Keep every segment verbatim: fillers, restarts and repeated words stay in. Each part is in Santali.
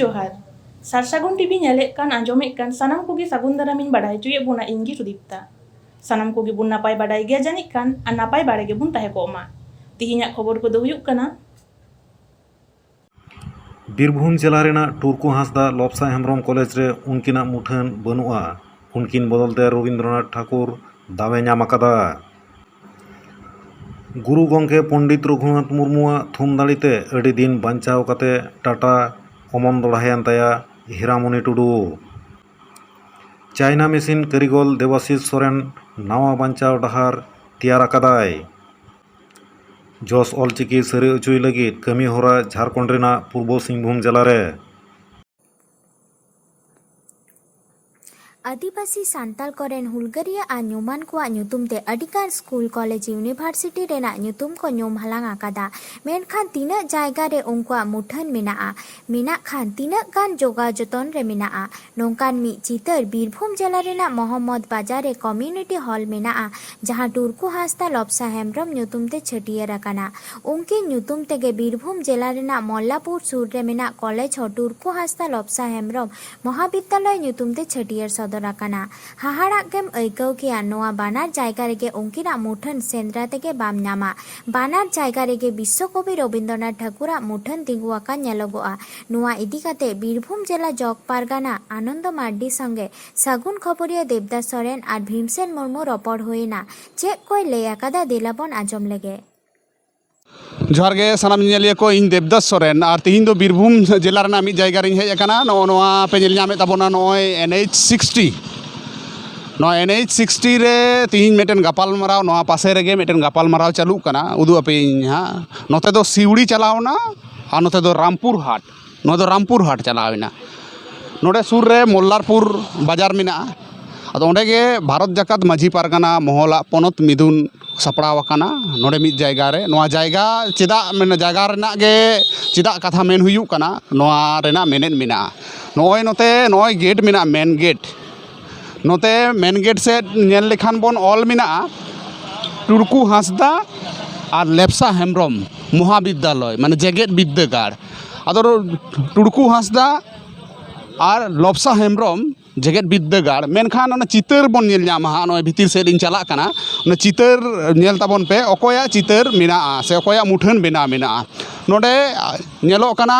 ᱡᱚᱦᱟᱨ᱾ ᱥᱟᱨᱥᱟᱹᱜᱩᱱ ᱴᱤᱵᱷᱤ ᱧᱮᱞᱮᱫ ᱠᱟᱱ, ᱟᱸᱡᱚᱢᱮᱫ ᱠᱟᱱ ᱥᱟᱱᱟᱢ ᱠᱚᱜᱮ ᱥᱟᱹᱜᱩᱱ ᱫᱟᱨᱟᱢᱤᱧ ᱵᱟᱰᱟᱭ ᱦᱚᱪᱚᱭᱮᱫ ᱵᱚᱱᱟ, ᱤᱧ ᱜᱮ ᱥᱩᱫᱤᱯᱛᱟ᱾ ᱥᱟᱱᱟᱢ ᱠᱚᱜᱮ ᱵᱚᱱ ᱱᱟᱯᱟᱭ ᱵᱟᱰᱟᱭ ᱜᱮᱭᱟ ᱡᱟᱹᱱᱤᱡ ᱠᱷᱟᱱ, ᱟᱨ ᱱᱟᱯᱟᱭ ᱵᱟᱲᱟ ᱜᱮᱵᱚᱱ ᱛᱟᱦᱮᱸ ᱠᱚᱜ ᱢᱟ᱾ ᱛᱮᱦᱮᱧᱟᱜ ᱠᱷᱚᱵᱚᱨ ᱠᱚᱫᱚ ᱦᱩᱭᱩᱜ ᱠᱟᱱᱟ, ᱵᱤᱨᱵᱷᱩᱢ ᱡᱮᱞᱟ ᱨᱮᱱᱟᱜ ᱴᱩᱨᱠᱩ ᱦᱟᱸᱥᱫᱟ ᱞᱚᱵᱥᱟ ᱦᱮᱢᱵᱨᱚᱢ ᱠᱚᱞᱮᱡᱽ ᱨᱮ ᱩᱱᱠᱤᱱᱟᱜ ᱢᱩᱴᱷᱟᱹᱱ ᱵᱟᱹᱱᱩᱜᱼᱟ᱾ ᱩᱱᱠᱤᱱ ᱵᱚᱫᱚᱞ ᱛᱮ ᱨᱚᱵᱤᱱᱫᱨᱚᱱᱟᱛᱷ ᱴᱷᱟᱠᱩᱨ ᱫᱟᱣᱮ ᱧᱟᱢ ᱟᱠᱟᱫᱟ᱾ ᱜᱩᱨᱩ ᱜᱚᱢᱠᱮ ᱯᱚᱱᱰᱤᱛ ᱨᱚᱜᱷᱩᱱᱟᱛᱷ ᱢᱩᱨᱢᱩᱣᱟᱜ ᱛᱷᱩᱢ ᱫᱟᱲᱮ ᱛᱮ ᱟᱹᱰᱤ ᱫᱤᱱ ᱵᱟᱧᱪᱟᱣ ᱠᱟᱛᱮ ᱴᱟᱴᱟ ᱚᱢᱚᱱ ᱫᱚᱲᱦᱟᱭᱮᱱ ᱛᱟᱭᱟ ᱦᱤᱨᱟᱢᱚᱱᱤ ᱴᱩᱰᱩ᱾ ᱪᱟᱭᱱᱟ ᱢᱮᱥᱤᱱ ᱠᱟᱹᱨᱤᱜᱚᱞ ᱫᱮᱵᱟᱥᱤᱥ ᱥᱚᱨᱮᱱ ᱱᱟᱣᱟ ᱵᱟᱧᱪᱟᱣ ᱰᱟᱦᱟᱨ ᱛᱮᱭᱟᱨ ᱟᱠᱟᱫᱟᱭ᱾ ᱡᱚᱥ ᱚᱞᱪᱤᱠᱤ ᱥᱟᱹᱨᱤ ᱚᱪᱚᱭ ᱞᱟᱹᱜᱤᱫ ᱠᱟᱹᱢᱤ ᱦᱚᱨᱟ ᱡᱷᱟᱲᱠᱷᱚᱸᱰ ᱨᱮᱱᱟᱜ ᱯᱩᱨᱵᱚ ᱥᱤᱝᱵᱷᱩᱢ ᱡᱮᱞᱟ ᱨᱮ᱾ ᱟᱹᱫᱤᱵᱟᱹᱥᱤ ᱥᱟᱱᱛᱟᱲ ᱠᱚᱨᱮᱱ ᱦᱩᱞᱜᱟᱹᱨᱤᱭᱟᱹ ᱟᱨ ᱧᱩᱢᱟᱱ ᱠᱚᱣᱟᱜ ᱧᱩᱛᱩᱢ ᱛᱮ ᱟᱹᱰᱤᱜᱟᱱ ᱥᱠᱩᱞ, ᱠᱚᱞᱮᱡᱽ, ᱤᱭᱩᱱᱤᱵᱷᱟᱨᱥᱤᱴᱤ ᱨᱮᱱᱟᱜ ᱧᱩᱛᱩᱢ ᱠᱚ ᱧᱩᱢ ᱦᱟᱞᱟᱝ ᱟᱠᱟᱫᱟ᱾ ᱢᱮᱱᱠᱷᱟᱱ ᱛᱤᱱᱟᱹᱜ ᱡᱟᱭᱜᱟ ᱨᱮ ᱩᱱᱠᱩᱣᱟᱜ ᱢᱩᱴᱷᱟᱹᱱ ᱢᱮᱱᱟᱜᱼᱟ? ᱢᱮᱱᱟᱜ ᱠᱷᱟᱱ ᱛᱤᱱᱟᱹᱜ ᱜᱟᱱ ᱡᱚᱜᱟᱣ ᱡᱚᱛᱚᱱ ᱨᱮ ᱢᱮᱱᱟᱜᱼᱟ? ᱱᱚᱝᱠᱟᱱ ᱢᱤᱫ ᱪᱤᱛᱟᱹᱨ ᱵᱤᱨᱵᱷᱩᱢ ᱡᱮᱞᱟ ᱨᱮᱱᱟᱜ ᱢᱚᱦᱚᱢᱢᱚᱫᱽ ᱵᱟᱡᱟᱨ ᱨᱮ ᱠᱚᱢᱤᱭᱩᱱᱤᱴᱤ ᱦᱚᱞ ᱢᱮᱱᱟᱜᱼᱟ, ᱡᱟᱦᱟᱸ ᱴᱩᱨᱠᱩ ᱦᱟᱸᱥᱫᱟ ᱞᱚᱵᱥᱟ ᱦᱮᱢᱵᱨᱚᱢ ᱧᱩᱛᱩᱢ ᱛᱮ ᱪᱷᱟᱹᱴᱭᱟᱹᱨ ᱟᱠᱟᱱᱟ᱾ ᱩᱱᱠᱤᱱ ᱧᱩᱛᱩᱢ ᱛᱮᱜᱮ ᱵᱤᱨᱵᱷᱩᱢ ᱡᱮᱞᱟ ᱨᱮᱱᱟᱜ ᱢᱚᱞᱞᱟᱯᱩᱨ ᱥᱩᱨ ᱨᱮ ᱢᱮᱱᱟᱜ ᱠᱚᱞᱮᱡᱽ ᱦᱚᱸ ᱴᱩᱨᱠᱩ ᱦᱟᱸᱥᱫᱟ ᱞᱚᱵᱥᱟ ᱦᱮᱢᱵᱨᱚᱢ ᱢᱚᱦᱟᱵᱤᱫᱽᱫᱟᱞᱚᱭ ᱧᱩᱛᱩᱢ ᱛᱮ ᱪᱷᱟᱹᱴᱭᱟᱹᱨ ᱥᱚᱫᱚᱨ ᱟᱠᱟᱱᱟ᱾ ᱦᱟᱦᱟᱲᱟᱜ ᱜᱮᱢ ᱟᱹᱭᱠᱟᱹᱣ ᱠᱮᱭᱟ, ᱱᱚᱣᱟ ᱵᱟᱱᱟᱨ ᱡᱟᱭᱜᱟ ᱨᱮᱜᱮ ᱩᱱᱠᱤᱱᱟᱜ ᱢᱩᱴᱷᱟᱹᱱ ᱥᱮᱸᱫᱽᱨᱟ ᱛᱮᱜᱮ ᱵᱟᱢ ᱧᱟᱢᱟ᱾ ᱵᱟᱱᱟᱨ ᱡᱟᱭᱜᱟ ᱨᱮᱜᱮ ᱵᱤᱥᱥᱚᱠᱚᱵᱤ ᱨᱚᱵᱤᱱᱫᱨᱚᱱᱟᱛᱷ ᱴᱷᱟᱹᱠᱩᱨᱟᱜ ᱢᱩᱴᱷᱟᱹᱱ ᱛᱤᱸᱜᱩ ᱟᱠᱟᱱ ᱧᱮᱞᱚᱜᱚᱜᱼᱟ᱾ ᱱᱚᱣᱟ ᱤᱫᱤ ᱠᱟᱛᱮ ᱵᱤᱨᱵᱷᱩᱢ ᱡᱮᱞᱟ ᱡᱚᱜᱽ ᱯᱟᱨᱜᱟᱱᱟ ᱟᱱᱚᱱᱫᱚ ᱢᱟᱨᱰᱤ ᱥᱚᱸᱜᱮ ᱥᱟᱹᱜᱩᱱ ᱠᱷᱚᱵᱚᱨᱤᱭᱟᱹ ᱫᱮᱵᱽᱫᱟᱥ ᱥᱚᱨᱮᱱ ᱟᱨ ᱵᱷᱤᱢᱥᱮᱱ ᱢᱩᱨᱢᱩ ᱨᱚᱯᱚᱲ ᱦᱩᱭᱮᱱᱟ᱾ ᱪᱮᱫ ᱠᱚᱭ ᱞᱟᱹᱭ ᱟᱠᱟᱫᱟ, ᱫᱮᱞᱟ ᱵᱚᱱ ᱟᱸᱡᱚᱢ ᱞᱮᱜᱮ᱾ ᱡᱚᱦᱟᱨ ᱜᱮ ᱥᱟᱱᱟᱢ ᱧᱮᱧᱮᱞᱤᱭᱟᱹ ᱠᱚ, ᱤᱧ ᱫᱮᱵᱽᱫᱟᱥ ᱥᱚᱨᱮᱱ, ᱟᱨ ᱛᱤᱦᱤᱧ ᱫᱚ ᱵᱤᱨᱵᱷᱩᱢ ᱡᱮᱞᱟ ᱨᱮᱱᱟᱜ ᱢᱤᱫ ᱡᱟᱭᱜᱟ ᱨᱤᱧ ᱦᱮᱡ ᱟᱠᱟᱱᱟ᱾ ᱱᱚᱜᱼᱚ ᱱᱚᱣᱟ ᱯᱮ ᱧᱮᱞ ᱧᱟᱢᱮᱫ ᱛᱟᱵᱚᱱᱟ, ᱱᱚᱜᱼᱚᱭ ᱮᱱ ᱮᱭᱤᱪ ᱥᱤᱠᱥᱴᱤ᱾ ᱱᱚᱣᱟ ᱮᱱ ᱮᱭᱤᱪ ᱥᱤᱠᱥᱴᱤ ᱨᱮ ᱛᱤᱦᱤᱧ ᱢᱤᱫᱴᱮᱱ ᱜᱟᱯᱟᱞᱢᱟᱨᱟᱣ, ᱱᱚᱣᱟ ᱯᱟᱥᱮ ᱨᱮᱜᱮ ᱢᱤᱫᱴᱮᱱ ᱜᱟᱯᱟᱞᱢᱟᱨᱟᱣ ᱪᱟᱹᱞᱩᱜ ᱠᱟᱱᱟ, ᱩᱫᱩᱜ ᱟᱯᱮᱭᱟᱹᱧ ᱦᱟᱸᱜ᱾ ᱱᱚᱛᱮ ᱫᱚ ᱥᱤᱣᱲᱤ ᱪᱟᱞᱟᱣᱱᱟ ᱟᱨ ᱱᱚᱛᱮ ᱫᱚ ᱨᱟᱢᱯᱩᱨ ᱦᱟᱴ᱾ ᱱᱚᱣᱟ ᱫᱚ ᱨᱟᱢᱯᱩᱨ ᱦᱟᱴ ᱪᱟᱞᱟᱣ ᱮᱱᱟ᱾ ᱱᱚᱰᱮ ᱥᱩᱨ ᱨᱮ ᱢᱚᱞᱞᱟᱨᱯᱩᱨ ᱵᱟᱡᱟᱨ ᱢᱮᱱᱟᱜᱼᱟ᱾ ᱟᱫᱚ ᱚᱸᱰᱮ ᱜᱮ ᱵᱷᱟᱨᱚᱛ ᱡᱟᱠᱟᱛ ᱢᱟᱹᱡᱷᱤ ᱯᱟᱨᱜᱟᱱᱟ ᱢᱚᱦᱚᱞᱟᱜ ᱯᱚᱱᱚᱛ ᱢᱤᱫᱩᱱ ᱥᱟᱯᱲᱟᱣ ᱟᱠᱟᱱᱟ᱾ ᱱᱚᱰᱮ ᱢᱤᱫ ᱡᱟᱭᱜᱟ ᱨᱮ, ᱱᱚᱣᱟ ᱡᱟᱭᱜᱟ ᱪᱮᱫᱟᱜ, ᱢᱟᱱᱮ, ᱡᱟᱭᱜᱟ ᱨᱮᱱᱟᱜ ᱜᱮ ᱪᱮᱫᱟᱜ ᱠᱟᱛᱷᱟ ᱢᱮᱱ ᱦᱩᱭᱩᱜ ᱠᱟᱱᱟ, ᱱᱚᱣᱟ ᱨᱮᱱᱟᱜ ᱢᱮᱱᱮᱫ ᱢᱮᱱᱟᱜᱼᱟ᱾ ᱱᱚᱜᱼᱚᱭ ᱱᱚᱛᱮ, ᱱᱚᱜᱼᱚᱭ ᱜᱮᱴ ᱢᱮᱱᱟᱜᱼᱟ, ᱢᱮᱱ ᱜᱮᱴ᱾ ᱱᱚᱛᱮ ᱢᱮᱱ ᱜᱮᱴ ᱥᱮᱫ ᱧᱮᱞ ᱞᱮᱠᱷᱟᱱ ᱵᱚᱱ, ᱚᱞ ᱢᱮᱱᱟᱜᱼᱟ ᱴᱩᱲᱠᱩ ᱦᱟᱸᱥᱫᱟ ᱟᱨ ᱞᱮᱯᱥᱟ ᱦᱮᱢᱵᱨᱚᱢ ᱢᱚᱦᱟᱵᱤᱫᱽᱫᱟᱞᱚᱭ, ᱢᱟᱱᱮ ᱡᱮᱜᱮᱛ ᱵᱤᱫᱽᱫᱟᱹᱜᱟᱲ᱾ ᱟᱫᱚ ᱴᱩᱲᱠᱩ ᱦᱟᱸᱥᱫᱟ ᱟᱨ ᱞᱚᱯᱥᱟ ᱦᱮᱢᱵᱨᱚᱢ ᱡᱮᱜᱮᱛ ᱵᱤᱨᱫᱟᱹᱜᱟᱲ, ᱢᱮᱱᱠᱷᱟᱱ ᱚᱱᱟ ᱪᱤᱛᱟᱹᱨ ᱵᱚᱱ ᱧᱮᱞ ᱧᱟᱢᱟ ᱦᱟᱸᱜ, ᱱᱚᱜᱼᱚᱭ ᱵᱷᱤᱛᱤᱨ ᱥᱮᱫ ᱤᱧ ᱪᱟᱞᱟᱜ ᱠᱟᱱᱟ, ᱚᱱᱟ ᱪᱤᱛᱟᱹᱨ ᱧᱮᱞ ᱛᱟᱵᱚᱱ ᱯᱮ, ᱚᱠᱚᱭᱟᱜ ᱪᱤᱛᱟᱹᱨ ᱢᱮᱱᱟᱜᱼᱟ ᱥᱮ ᱚᱠᱚᱭᱟᱜ ᱢᱩᱴᱷᱟᱹᱱ ᱵᱮᱱᱟᱣ ᱢᱮᱱᱟᱜᱼᱟ᱾ ᱱᱚᱰᱮ ᱧᱮᱞᱚᱜ ᱠᱟᱱᱟ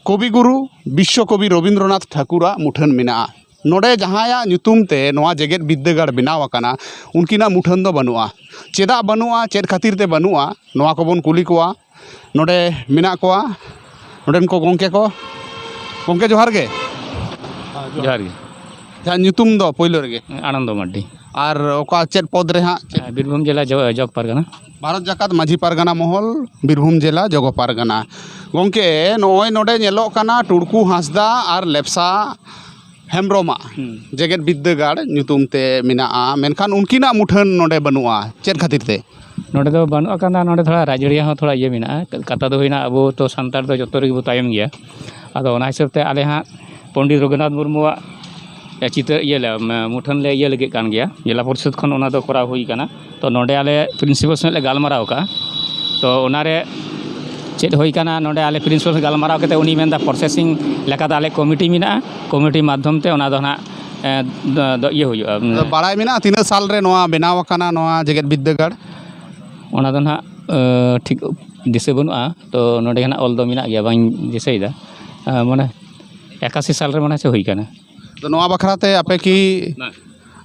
ᱠᱚᱵᱤᱜᱩᱨᱩ ᱵᱤᱥᱥᱚᱠᱚᱵᱤ ᱨᱚᱵᱤᱱᱫᱨᱚᱱᱟᱛᱷ ᱴᱷᱟᱹᱠᱩᱨᱟᱜ ᱢᱩᱴᱷᱟᱹᱱ ᱢᱮᱱᱟᱜᱼᱟ᱾ ᱱᱚᱰᱮ ᱡᱟᱦᱟᱸᱭᱟᱜ ᱧᱩᱛᱩᱢ ᱛᱮ ᱱᱚᱣᱟ ᱡᱮᱜᱮᱛ ᱵᱤᱨᱫᱟᱹᱜᱟᱲ ᱵᱮᱱᱟᱣ ᱟᱠᱟᱱᱟ, ᱩᱱᱠᱤᱱᱟᱜ ᱢᱩᱴᱷᱟᱹᱱ ᱫᱚ ᱵᱟᱹᱱᱩᱜᱼᱟ᱾ ᱪᱮᱫᱟᱜ ᱵᱟᱹᱱᱩᱜᱼᱟ, ᱪᱮᱫ ᱠᱷᱟᱹᱛᱤᱨ ᱛᱮ ᱵᱟᱹᱱᱩᱜᱼᱟ, ᱱᱚᱣᱟ ᱠᱚᱵᱚᱱ ᱠᱩᱞᱤ ᱠᱚᱣᱟ᱾ ᱱᱚᱰᱮ ᱢᱮᱱᱟᱜ ᱠᱚᱣᱟ, ᱱᱚᱰᱮᱱ ᱠᱚ ᱜᱚᱢᱠᱮ ᱠᱚ᱾ ᱜᱚᱢᱠᱮ, ᱡᱚᱦᱟᱨ ᱜᱮ᱾ ᱡᱚᱦᱟᱨ ᱜᱮ᱾ ᱟᱪᱪᱷᱟ, ᱧᱩᱛᱩᱢ ᱫᱚ ᱯᱳᱭᱞᱳ ᱨᱮᱜᱮ? ᱟᱱᱚᱱᱫᱚ ᱢᱟᱨᱰᱤ᱾ ᱟᱨ ᱚᱠᱟ, ᱪᱮᱫ ᱯᱚᱫᱽ ᱨᱮ ᱦᱟᱸᱜ? ᱪᱮᱫ? ᱵᱤᱨᱵᱷᱩᱢ ᱡᱮᱞᱟ ᱡᱚ-, ᱡᱚᱜᱽ ᱯᱟᱨᱜᱟᱱᱟ᱾ ᱵᱷᱟᱨᱚᱛ ᱡᱟᱠᱟᱛ ᱢᱟᱹᱡᱷᱤ ᱯᱟᱨᱜᱟᱱᱟ ᱢᱚᱦᱚᱞ, ᱵᱤᱨᱵᱷᱩᱢ ᱡᱮᱞᱟ, ᱡᱚᱜᱚ ᱯᱟᱨᱜᱟᱱᱟ᱾ ᱜᱚᱢᱠᱮ, ᱱᱚᱜᱼᱚᱭ ᱱᱚᱰᱮ ᱧᱮᱞᱚᱜ ᱠᱟᱱᱟ ᱴᱩᱲᱠᱩ ᱦᱟᱸᱥᱫᱟ ᱟᱨ ᱞᱮᱯᱥᱟ ᱦᱮᱢᱵᱨᱚᱢᱟᱜ ᱦᱩᱸ᱾ ᱡᱮᱜᱮᱛ ᱵᱤᱨᱫᱟᱹᱜᱟᱲ ᱧᱩᱛᱩᱢ ᱛᱮ ᱢᱮᱱᱟᱜᱼᱟ, ᱢᱮᱱᱠᱷᱟᱱ ᱩᱱᱠᱤᱱᱟᱜ ᱢᱩᱴᱷᱟᱹᱱ ᱱᱚᱰᱮ ᱵᱟᱹᱱᱩᱜᱼᱟ᱾ ᱪᱮᱫ ᱠᱷᱟᱹᱛᱤᱨ ᱛᱮ? ᱱᱚᱰᱮ ᱫᱚ ᱵᱟᱹᱱᱩᱜ ᱟᱠᱟᱫᱟ, ᱱᱚᱰᱮ ᱛᱷᱚᱲᱟ ᱨᱟᱡᱽᱟᱹᱨᱤᱭᱟᱹ ᱦᱚᱸ ᱛᱷᱚᱲᱟ ᱤᱭᱟᱹ ᱢᱮᱱᱟᱜᱼᱟ᱾ ᱠᱟᱛᱷᱟ ᱫᱚ ᱦᱩᱭᱱᱟ, ᱟᱵᱚ ᱛᱚ ᱥᱟᱱᱛᱟᱲ ᱫᱚ ᱡᱚᱛᱚ ᱨᱮᱜᱮ ᱵᱚ ᱛᱟᱭᱚᱢ ᱜᱮᱭᱟ᱾ ᱟᱫᱚ ᱚᱱᱟ ᱦᱤᱥᱟᱹᱵ ᱛᱮ ᱟᱞᱮ ᱦᱟᱸᱜ ᱯᱚᱱᱰᱤᱛ ᱨᱚᱜᱷᱩᱱᱟᱛᱷ ᱢᱩᱨᱢᱩᱣᱟᱜ ᱪᱤᱛᱟᱹᱨ ᱤᱭᱟᱹ ᱞᱮ, ᱢᱩᱴᱷᱟᱹᱱ ᱞᱮ ᱤᱭᱟᱹ ᱞᱟᱹᱜᱤᱫ ᱠᱟᱱ ᱜᱮᱭᱟ᱾ ᱡᱮᱞᱟ ᱯᱚᱨᱤᱥᱚᱫᱽ ᱠᱷᱚᱱ ᱚᱱᱟ ᱫᱚ ᱠᱚᱨᱟᱣ ᱦᱩᱭ ᱠᱟᱱᱟ᱾ ᱛᱚ ᱱᱚᱰᱮ ᱟᱞᱮ ᱯᱨᱤᱱᱥᱤᱯᱟᱞ ᱥᱚᱸᱜᱮ ᱞᱮ ᱜᱟᱞᱢᱟᱨᱟᱣ ᱠᱟᱜᱼᱟ᱾ ᱛᱚ ᱚᱱᱟᱨᱮ ᱪᱮᱫ ᱦᱩᱭ ᱠᱟᱱᱟ, ᱱᱚᱰᱮ ᱟᱞᱮ ᱯᱨᱤᱱᱥᱤᱯᱟᱞ ᱥᱚᱸᱜᱮ ᱜᱟᱞᱢᱟᱨᱟᱣ ᱠᱟᱛᱮ ᱩᱱᱤ ᱢᱮᱱᱫᱟ ᱯᱨᱚᱥᱮᱥᱤᱝ ᱞᱮᱠᱟᱛᱮ ᱟᱞᱮ ᱠᱚᱢᱤᱴᱤ ᱢᱮᱱᱟᱜᱼᱟ, ᱠᱚᱢᱤᱴᱤ ᱢᱟᱫᱽᱫᱷᱚᱢ ᱛᱮ ᱚᱱᱟ ᱫᱚ ᱱᱟᱦᱟᱜ, ᱮ, ᱫᱚ, ᱫᱚ ᱤᱭᱟᱹ ᱦᱩᱭᱩᱜᱼᱟ᱾ ᱟᱫᱚ ᱵᱟᱲᱟᱭ ᱢᱮᱱᱟᱜᱼᱟ ᱛᱤᱱᱟᱹᱜ ᱥᱟᱞ ᱨᱮ ᱱᱚᱣᱟ ᱵᱮᱱᱟᱣ ᱟᱠᱟᱱᱟ, ᱱᱚᱣᱟ ᱡᱮᱜᱮᱛ ᱵᱤᱨᱫᱟᱹᱜᱟᱲ? ᱚᱱᱟ ᱫᱚ ᱱᱟᱦᱟᱜ, ᱮ, ᱴᱷᱤᱠ ᱫᱤᱥᱟᱹ ᱵᱟᱹᱱᱩᱜᱼᱟ᱾ ᱛᱚ ᱱᱚᱰᱮ ᱱᱟᱦᱟᱜ ᱚᱞ ᱫᱚ ᱢᱮᱱᱟᱜ ᱜᱮᱭᱟ, ᱵᱟᱹᱧ ᱫᱤᱥᱟᱹᱭᱮᱫᱟ᱾ ᱮ, ᱢᱟᱱᱮ ᱮᱠᱟᱥᱤ ᱥᱟᱞ ᱨᱮ ᱢᱟᱱᱮ ᱪᱮᱫ ᱦᱩᱭ ᱠᱟᱱᱟ᱾ ᱟᱫᱚ ᱱᱚᱣᱟ ᱵᱟᱠᱷᱨᱟ ᱛᱮ ᱟᱯᱮ ᱠᱤ,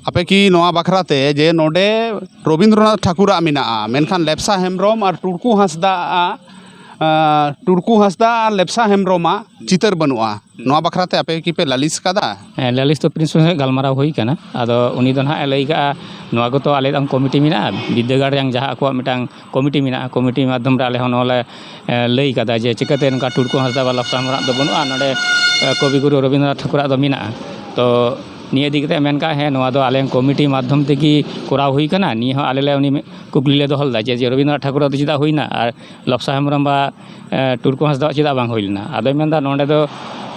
ᱟᱯᱮ ᱠᱤ ᱱᱚᱣᱟ ᱵᱟᱠᱷᱨᱟ ᱛᱮ ᱡᱮ ᱱᱚᱰᱮ ᱨᱚᱵᱤᱱᱫᱨᱚᱱᱟᱛᱷ ᱴᱷᱟᱹᱠᱩᱨᱟᱜ ᱢᱮᱱᱟᱜᱼᱟ, ᱢᱮᱱᱠᱷᱟᱱ ᱞᱮᱯᱥᱟ ᱦᱮᱢᱵᱨᱚᱢ ᱟᱨ ᱴᱩᱲᱠᱩ ᱦᱟᱸᱥᱫᱟᱜᱼᱟ, ᱟᱸ, ᱴᱩᱲᱠᱩ ᱦᱟᱸᱥᱫᱟ ᱟᱨ ᱞᱮᱯᱥᱟ ᱦᱮᱢᱵᱨᱚᱢᱟᱜ ᱪᱤᱛᱟᱹᱨ ᱵᱟᱹᱱᱩᱜᱼᱟ, ᱱᱚᱣᱟ ᱵᱟᱠᱷᱨᱟ ᱛᱮ ᱟᱯᱮ ᱠᱤ ᱯᱮ ᱞᱟᱹᱞᱤᱥ ᱠᱟᱫᱟ? ᱦᱮᱸ, ᱞᱟᱹᱞᱤᱥ ᱫᱚ ᱯᱨᱤᱱᱥᱤᱯᱟᱞ ᱥᱚᱸᱜᱮ ᱜᱟᱞᱢᱟᱨᱟᱣ ᱦᱩᱭ ᱠᱟᱱᱟ᱾ ᱟᱫᱚ ᱩᱱᱤ ᱫᱚ ᱱᱟᱦᱟᱜ ᱮ ᱞᱟᱹᱭ ᱠᱟᱜᱼᱟ, ᱱᱚᱣᱟ ᱠᱚᱛᱚ ᱟᱞᱮ ᱫᱚ ᱠᱚᱢᱤᱴᱤ ᱢᱮᱱᱟᱜᱼᱟ, ᱵᱤᱨᱫᱟᱹᱜᱟᱲ ᱨᱮᱭᱟᱝ ᱡᱟᱦᱟᱸ ᱟᱠᱚᱣᱟᱜ ᱢᱤᱫᱴᱟᱝ ᱠᱚᱢᱤᱴᱤ ᱢᱮᱱᱟᱜᱼᱟ, ᱠᱚᱢᱤᱴᱤ ᱢᱟᱫᱽᱫᱷᱚᱢ ᱨᱮ ᱟᱞᱮ ᱦᱚᱸ ᱱᱚᱣᱟ ᱞᱮ, ᱮ, ᱞᱟᱹᱭ ᱠᱟᱫᱟ ᱡᱮ ᱪᱤᱠᱟᱹᱛᱮ ᱱᱚᱝᱠᱟ ᱴᱩᱲᱠᱩ ᱦᱟᱸᱥᱫᱟ ᱵᱟ ᱞᱟᱯᱥᱟ ᱦᱮᱢᱵᱨᱚᱢᱟᱜ ᱫᱚ ᱵᱟᱹᱱᱩᱜᱼᱟ, ᱱᱚᱰᱮ, ᱮ, ᱠᱚᱵᱤᱜᱩᱨᱩ ᱨᱚᱵᱤᱱᱫᱨᱚᱱᱟᱛᱷ ᱴᱷᱟᱹᱠᱩᱨᱟᱜ ᱫᱚ ᱢᱮᱱᱟᱜᱼᱟ᱾ ᱛᱚ ᱱᱤᱭᱟᱹ ᱤᱫᱤ ᱠᱟᱛᱮ ᱢᱮᱱ ᱠᱟᱜ, ᱦᱮᱸ, ᱱᱚᱣᱟ ᱫᱚ ᱟᱞᱮ ᱠᱚᱢᱤᱴᱤ ᱢᱟᱫᱽᱫᱷᱚᱢ ᱛᱮᱜᱮ ᱠᱚᱨᱟᱣ ᱦᱩᱭ ᱠᱟᱱᱟ᱾ ᱱᱤᱭᱟᱹ ᱦᱚᱸ ᱟᱞᱮ ᱞᱮ ᱩᱱᱤ ᱢᱤᱫ ᱠᱩᱠᱞᱤ ᱞᱮ ᱫᱚᱦᱚ ᱞᱮᱫᱟ ᱡᱮ, ᱡᱮ ᱨᱚᱵᱤᱱᱫᱨᱚᱱᱟᱛᱷ ᱴᱷᱟᱹᱠᱩᱨᱟᱜ ᱫᱚ ᱪᱮᱫᱟᱜ ᱦᱩᱭᱱᱟ ᱟᱨ ᱞᱟᱯᱥᱟ ᱦᱮᱢᱵᱨᱚᱢ ᱵᱟ, ᱮ, ᱴᱩᱲᱠᱩ ᱦᱟᱸᱥᱫᱟᱣᱟᱜ ᱪᱮᱫᱟᱜ ᱵᱟᱝ ᱦᱩᱭ ᱞᱮᱱᱟ? ᱟᱫᱚᱭ ᱢᱮᱱᱫᱟ ᱱᱚᱰᱮ ᱫᱚ,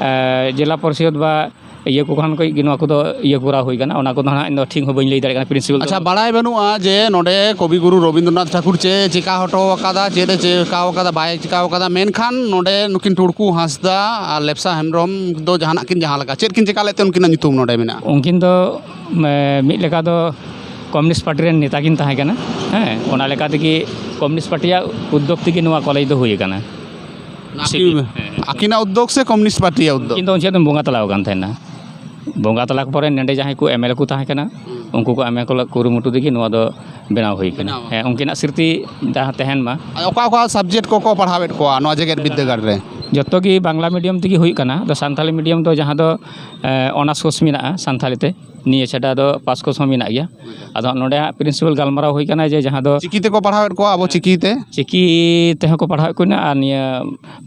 ᱮ, ᱡᱮᱞᱟ ᱯᱚᱨᱤᱥᱚᱫᱽ ᱵᱟ ᱤᱭᱟᱹ ᱠᱚ ᱠᱷᱚᱱ ᱠᱚ ᱜᱮ ᱱᱚᱣᱟ ᱠᱚᱫᱚ ᱤᱭᱟᱹ ᱠᱚᱨᱟᱣ ᱦᱩᱭ ᱠᱟᱱᱟ, ᱚᱱᱟ ᱠᱚᱫᱚ ᱦᱟᱸᱜ ᱤᱧ ᱫᱚ ᱴᱷᱤᱠ ᱦᱚᱸ ᱵᱟᱹᱧ ᱞᱟᱹᱭ ᱫᱟᱲᱮᱭᱟᱜ ᱠᱟᱱᱟ ᱯᱨᱤᱱᱥᱤᱯᱟᱞ ᱫᱚ᱾ ᱟᱪᱪᱷᱟ, ᱵᱟᱲᱟᱭ ᱵᱟᱹᱱᱩᱜᱼᱟ ᱡᱮ ᱱᱚᱰᱮ ᱠᱚᱵᱤᱜᱩᱨᱩ ᱨᱚᱵᱤᱱᱫᱨᱚᱱᱟᱛᱷ ᱴᱷᱟᱠᱩᱨ ᱪᱮᱫ ᱮ ᱪᱮᱠᱟ ᱦᱚᱴᱚ ᱟᱠᱟᱫᱟ, ᱪᱮᱫ ᱮ ᱪᱮᱠᱟ ᱟᱠᱟᱫᱟ, ᱵᱟᱭ ᱪᱮᱠᱟ ᱟᱠᱟᱫᱟ, ᱢᱮᱱᱠᱷᱟᱱ ᱱᱚᱰᱮ ᱱᱩᱠᱤᱱ ᱴᱩᱲᱠᱩ ᱦᱟᱸᱥᱫᱟ ᱟᱨ ᱞᱮᱯᱥᱟ ᱦᱮᱢᱵᱨᱚᱢ ᱫᱚ ᱡᱟᱦᱟᱱᱟᱜ ᱠᱤᱱ ᱡᱟᱦᱟᱸ ᱞᱮᱠᱟ, ᱪᱮᱫ ᱠᱤᱱ ᱪᱮᱠᱟ ᱞᱮᱫ ᱛᱮ ᱩᱱᱠᱤᱱᱟᱜ ᱧᱩᱛᱩᱢ ᱱᱚᱰᱮ ᱢᱮᱱᱟᱜᱼᱟ? ᱩᱱᱠᱤᱱ ᱫᱚ, ᱮ, ᱢᱤᱫ ᱞᱮᱠᱟ ᱫᱚ ᱠᱚᱢᱭᱩᱱᱤᱥᱴ ᱯᱟᱨᱴᱤ ᱨᱮᱱ ᱱᱮᱛᱟ ᱠᱤᱱ ᱛᱟᱦᱮᱸ ᱠᱟᱱᱟ᱾ ᱦᱮᱸ, ᱚᱱᱟ ᱞᱮᱠᱟ ᱛᱮᱜᱮ ᱠᱚᱢᱭᱩᱱᱤᱥᱴ ᱯᱟᱨᱴᱤᱭᱟᱜ ᱩᱫᱽᱫᱳᱜᱽ ᱛᱮᱜᱮ ᱱᱚᱣᱟ ᱠᱚᱞᱮᱡᱽ ᱫᱚ ᱦᱩᱭ ᱟᱠᱟᱱᱟ᱾ ᱟᱹᱠᱤᱱ-, ᱦᱮᱸ᱾ ᱟᱹᱠᱤᱱᱟᱜ ᱩᱫᱽᱫᱳᱜᱽ ᱥᱮ ᱠᱚᱢᱭᱩᱱᱤᱥᱴ ᱯᱟᱨᱴᱤᱭᱟᱜ ᱩᱫᱽᱫᱳᱜᱽ? ᱩᱱᱠᱤᱱ ᱫᱚ ᱩᱱ ᱡᱚᱦᱚᱜ ᱫᱚ ᱵᱚᱸᱜᱟ ᱛᱟᱞᱟ ᱟᱠᱟᱱ ᱛᱟᱦᱮᱱᱟ᱾ ᱵᱚᱸᱜᱟ ᱛᱟᱞᱟ ᱯᱚᱨᱮ ᱱᱚᱰᱮ ᱡᱟᱦᱟᱸᱭ ᱠᱚ ᱮᱢ ᱮᱞ ᱮ ᱠᱚ ᱛᱟᱦᱮᱸ ᱠᱟᱱᱟ, ᱦᱩᱸ᱾ ᱩᱱᱠᱩ ᱠᱚ ᱮᱢ ᱮ ᱠᱚ ᱠᱩᱨᱩᱢᱩᱴᱩ ᱛᱮᱜᱮ ᱱᱚᱣᱟ ᱫᱚ ᱵᱮᱱᱟᱣ ᱦᱩᱭ ᱠᱟᱱᱟ᱾ ᱵᱮᱱᱟᱣ᱾ ᱦᱮᱸ, ᱩᱱᱠᱤᱱᱟᱜ ᱥᱨᱤᱛᱤ ᱡᱟᱦᱟᱸ ᱛᱟᱦᱮᱱ ᱢᱟ᱾ ᱟᱨ ᱚᱠᱟ ᱚᱠᱟ subject ᱠᱚᱠᱚ ᱯᱟᱲᱦᱟᱣᱮᱫ ᱠᱚᱣᱟ ᱱᱚᱣᱟ ᱡᱮᱜᱮᱛ ᱵᱤᱨᱫᱟᱹᱜᱟᱲ ᱨᱮ? ᱡᱚᱛᱚ ᱜᱮ ᱵᱟᱝᱞᱟ medium ᱛᱮᱜᱮ ᱦᱩᱭᱩᱜ ᱠᱟᱱᱟ᱾ ᱟᱫᱚ ᱥᱟᱱᱛᱟᱲᱤ medium ᱫᱚ ᱡᱟᱦᱟᱸ ᱫᱚ, ᱮ, honours course ᱢᱮᱱᱟᱜᱼᱟ ᱥᱟᱱᱛᱟᱲᱤ ᱛᱮ, ᱱᱤᱭᱟᱹ ᱪᱷᱟᱰᱟ ᱫᱚ pass course ᱦᱚᱸ ᱢᱮᱱᱟᱜ ᱜᱮᱭᱟ᱾ ᱟᱫᱚ ᱱᱚᱰᱮ ᱦᱟᱸᱜ ᱯᱨᱤᱱᱥᱤᱯᱟᱞ ᱜᱟᱞᱢᱟᱨᱟᱣ ᱦᱩᱭ ᱠᱟᱱᱟ ᱡᱮ ᱡᱟᱦᱟᱸ ᱫᱚ ᱪᱤᱠᱤ ᱛᱮᱠᱚ ᱯᱟᱲᱦᱟᱣᱮᱫ ᱠᱚᱣᱟ, ᱟᱵᱚ ᱪᱤᱠᱤ ᱛᱮ? ᱪᱤᱠᱤ ᱛᱮᱦᱚᱸ ᱠᱚ ᱯᱟᱲᱦᱟᱣᱮᱫ ᱠᱚ ᱢᱮᱱᱟᱜᱼᱟ ᱟᱨ ᱱᱤᱭᱟᱹ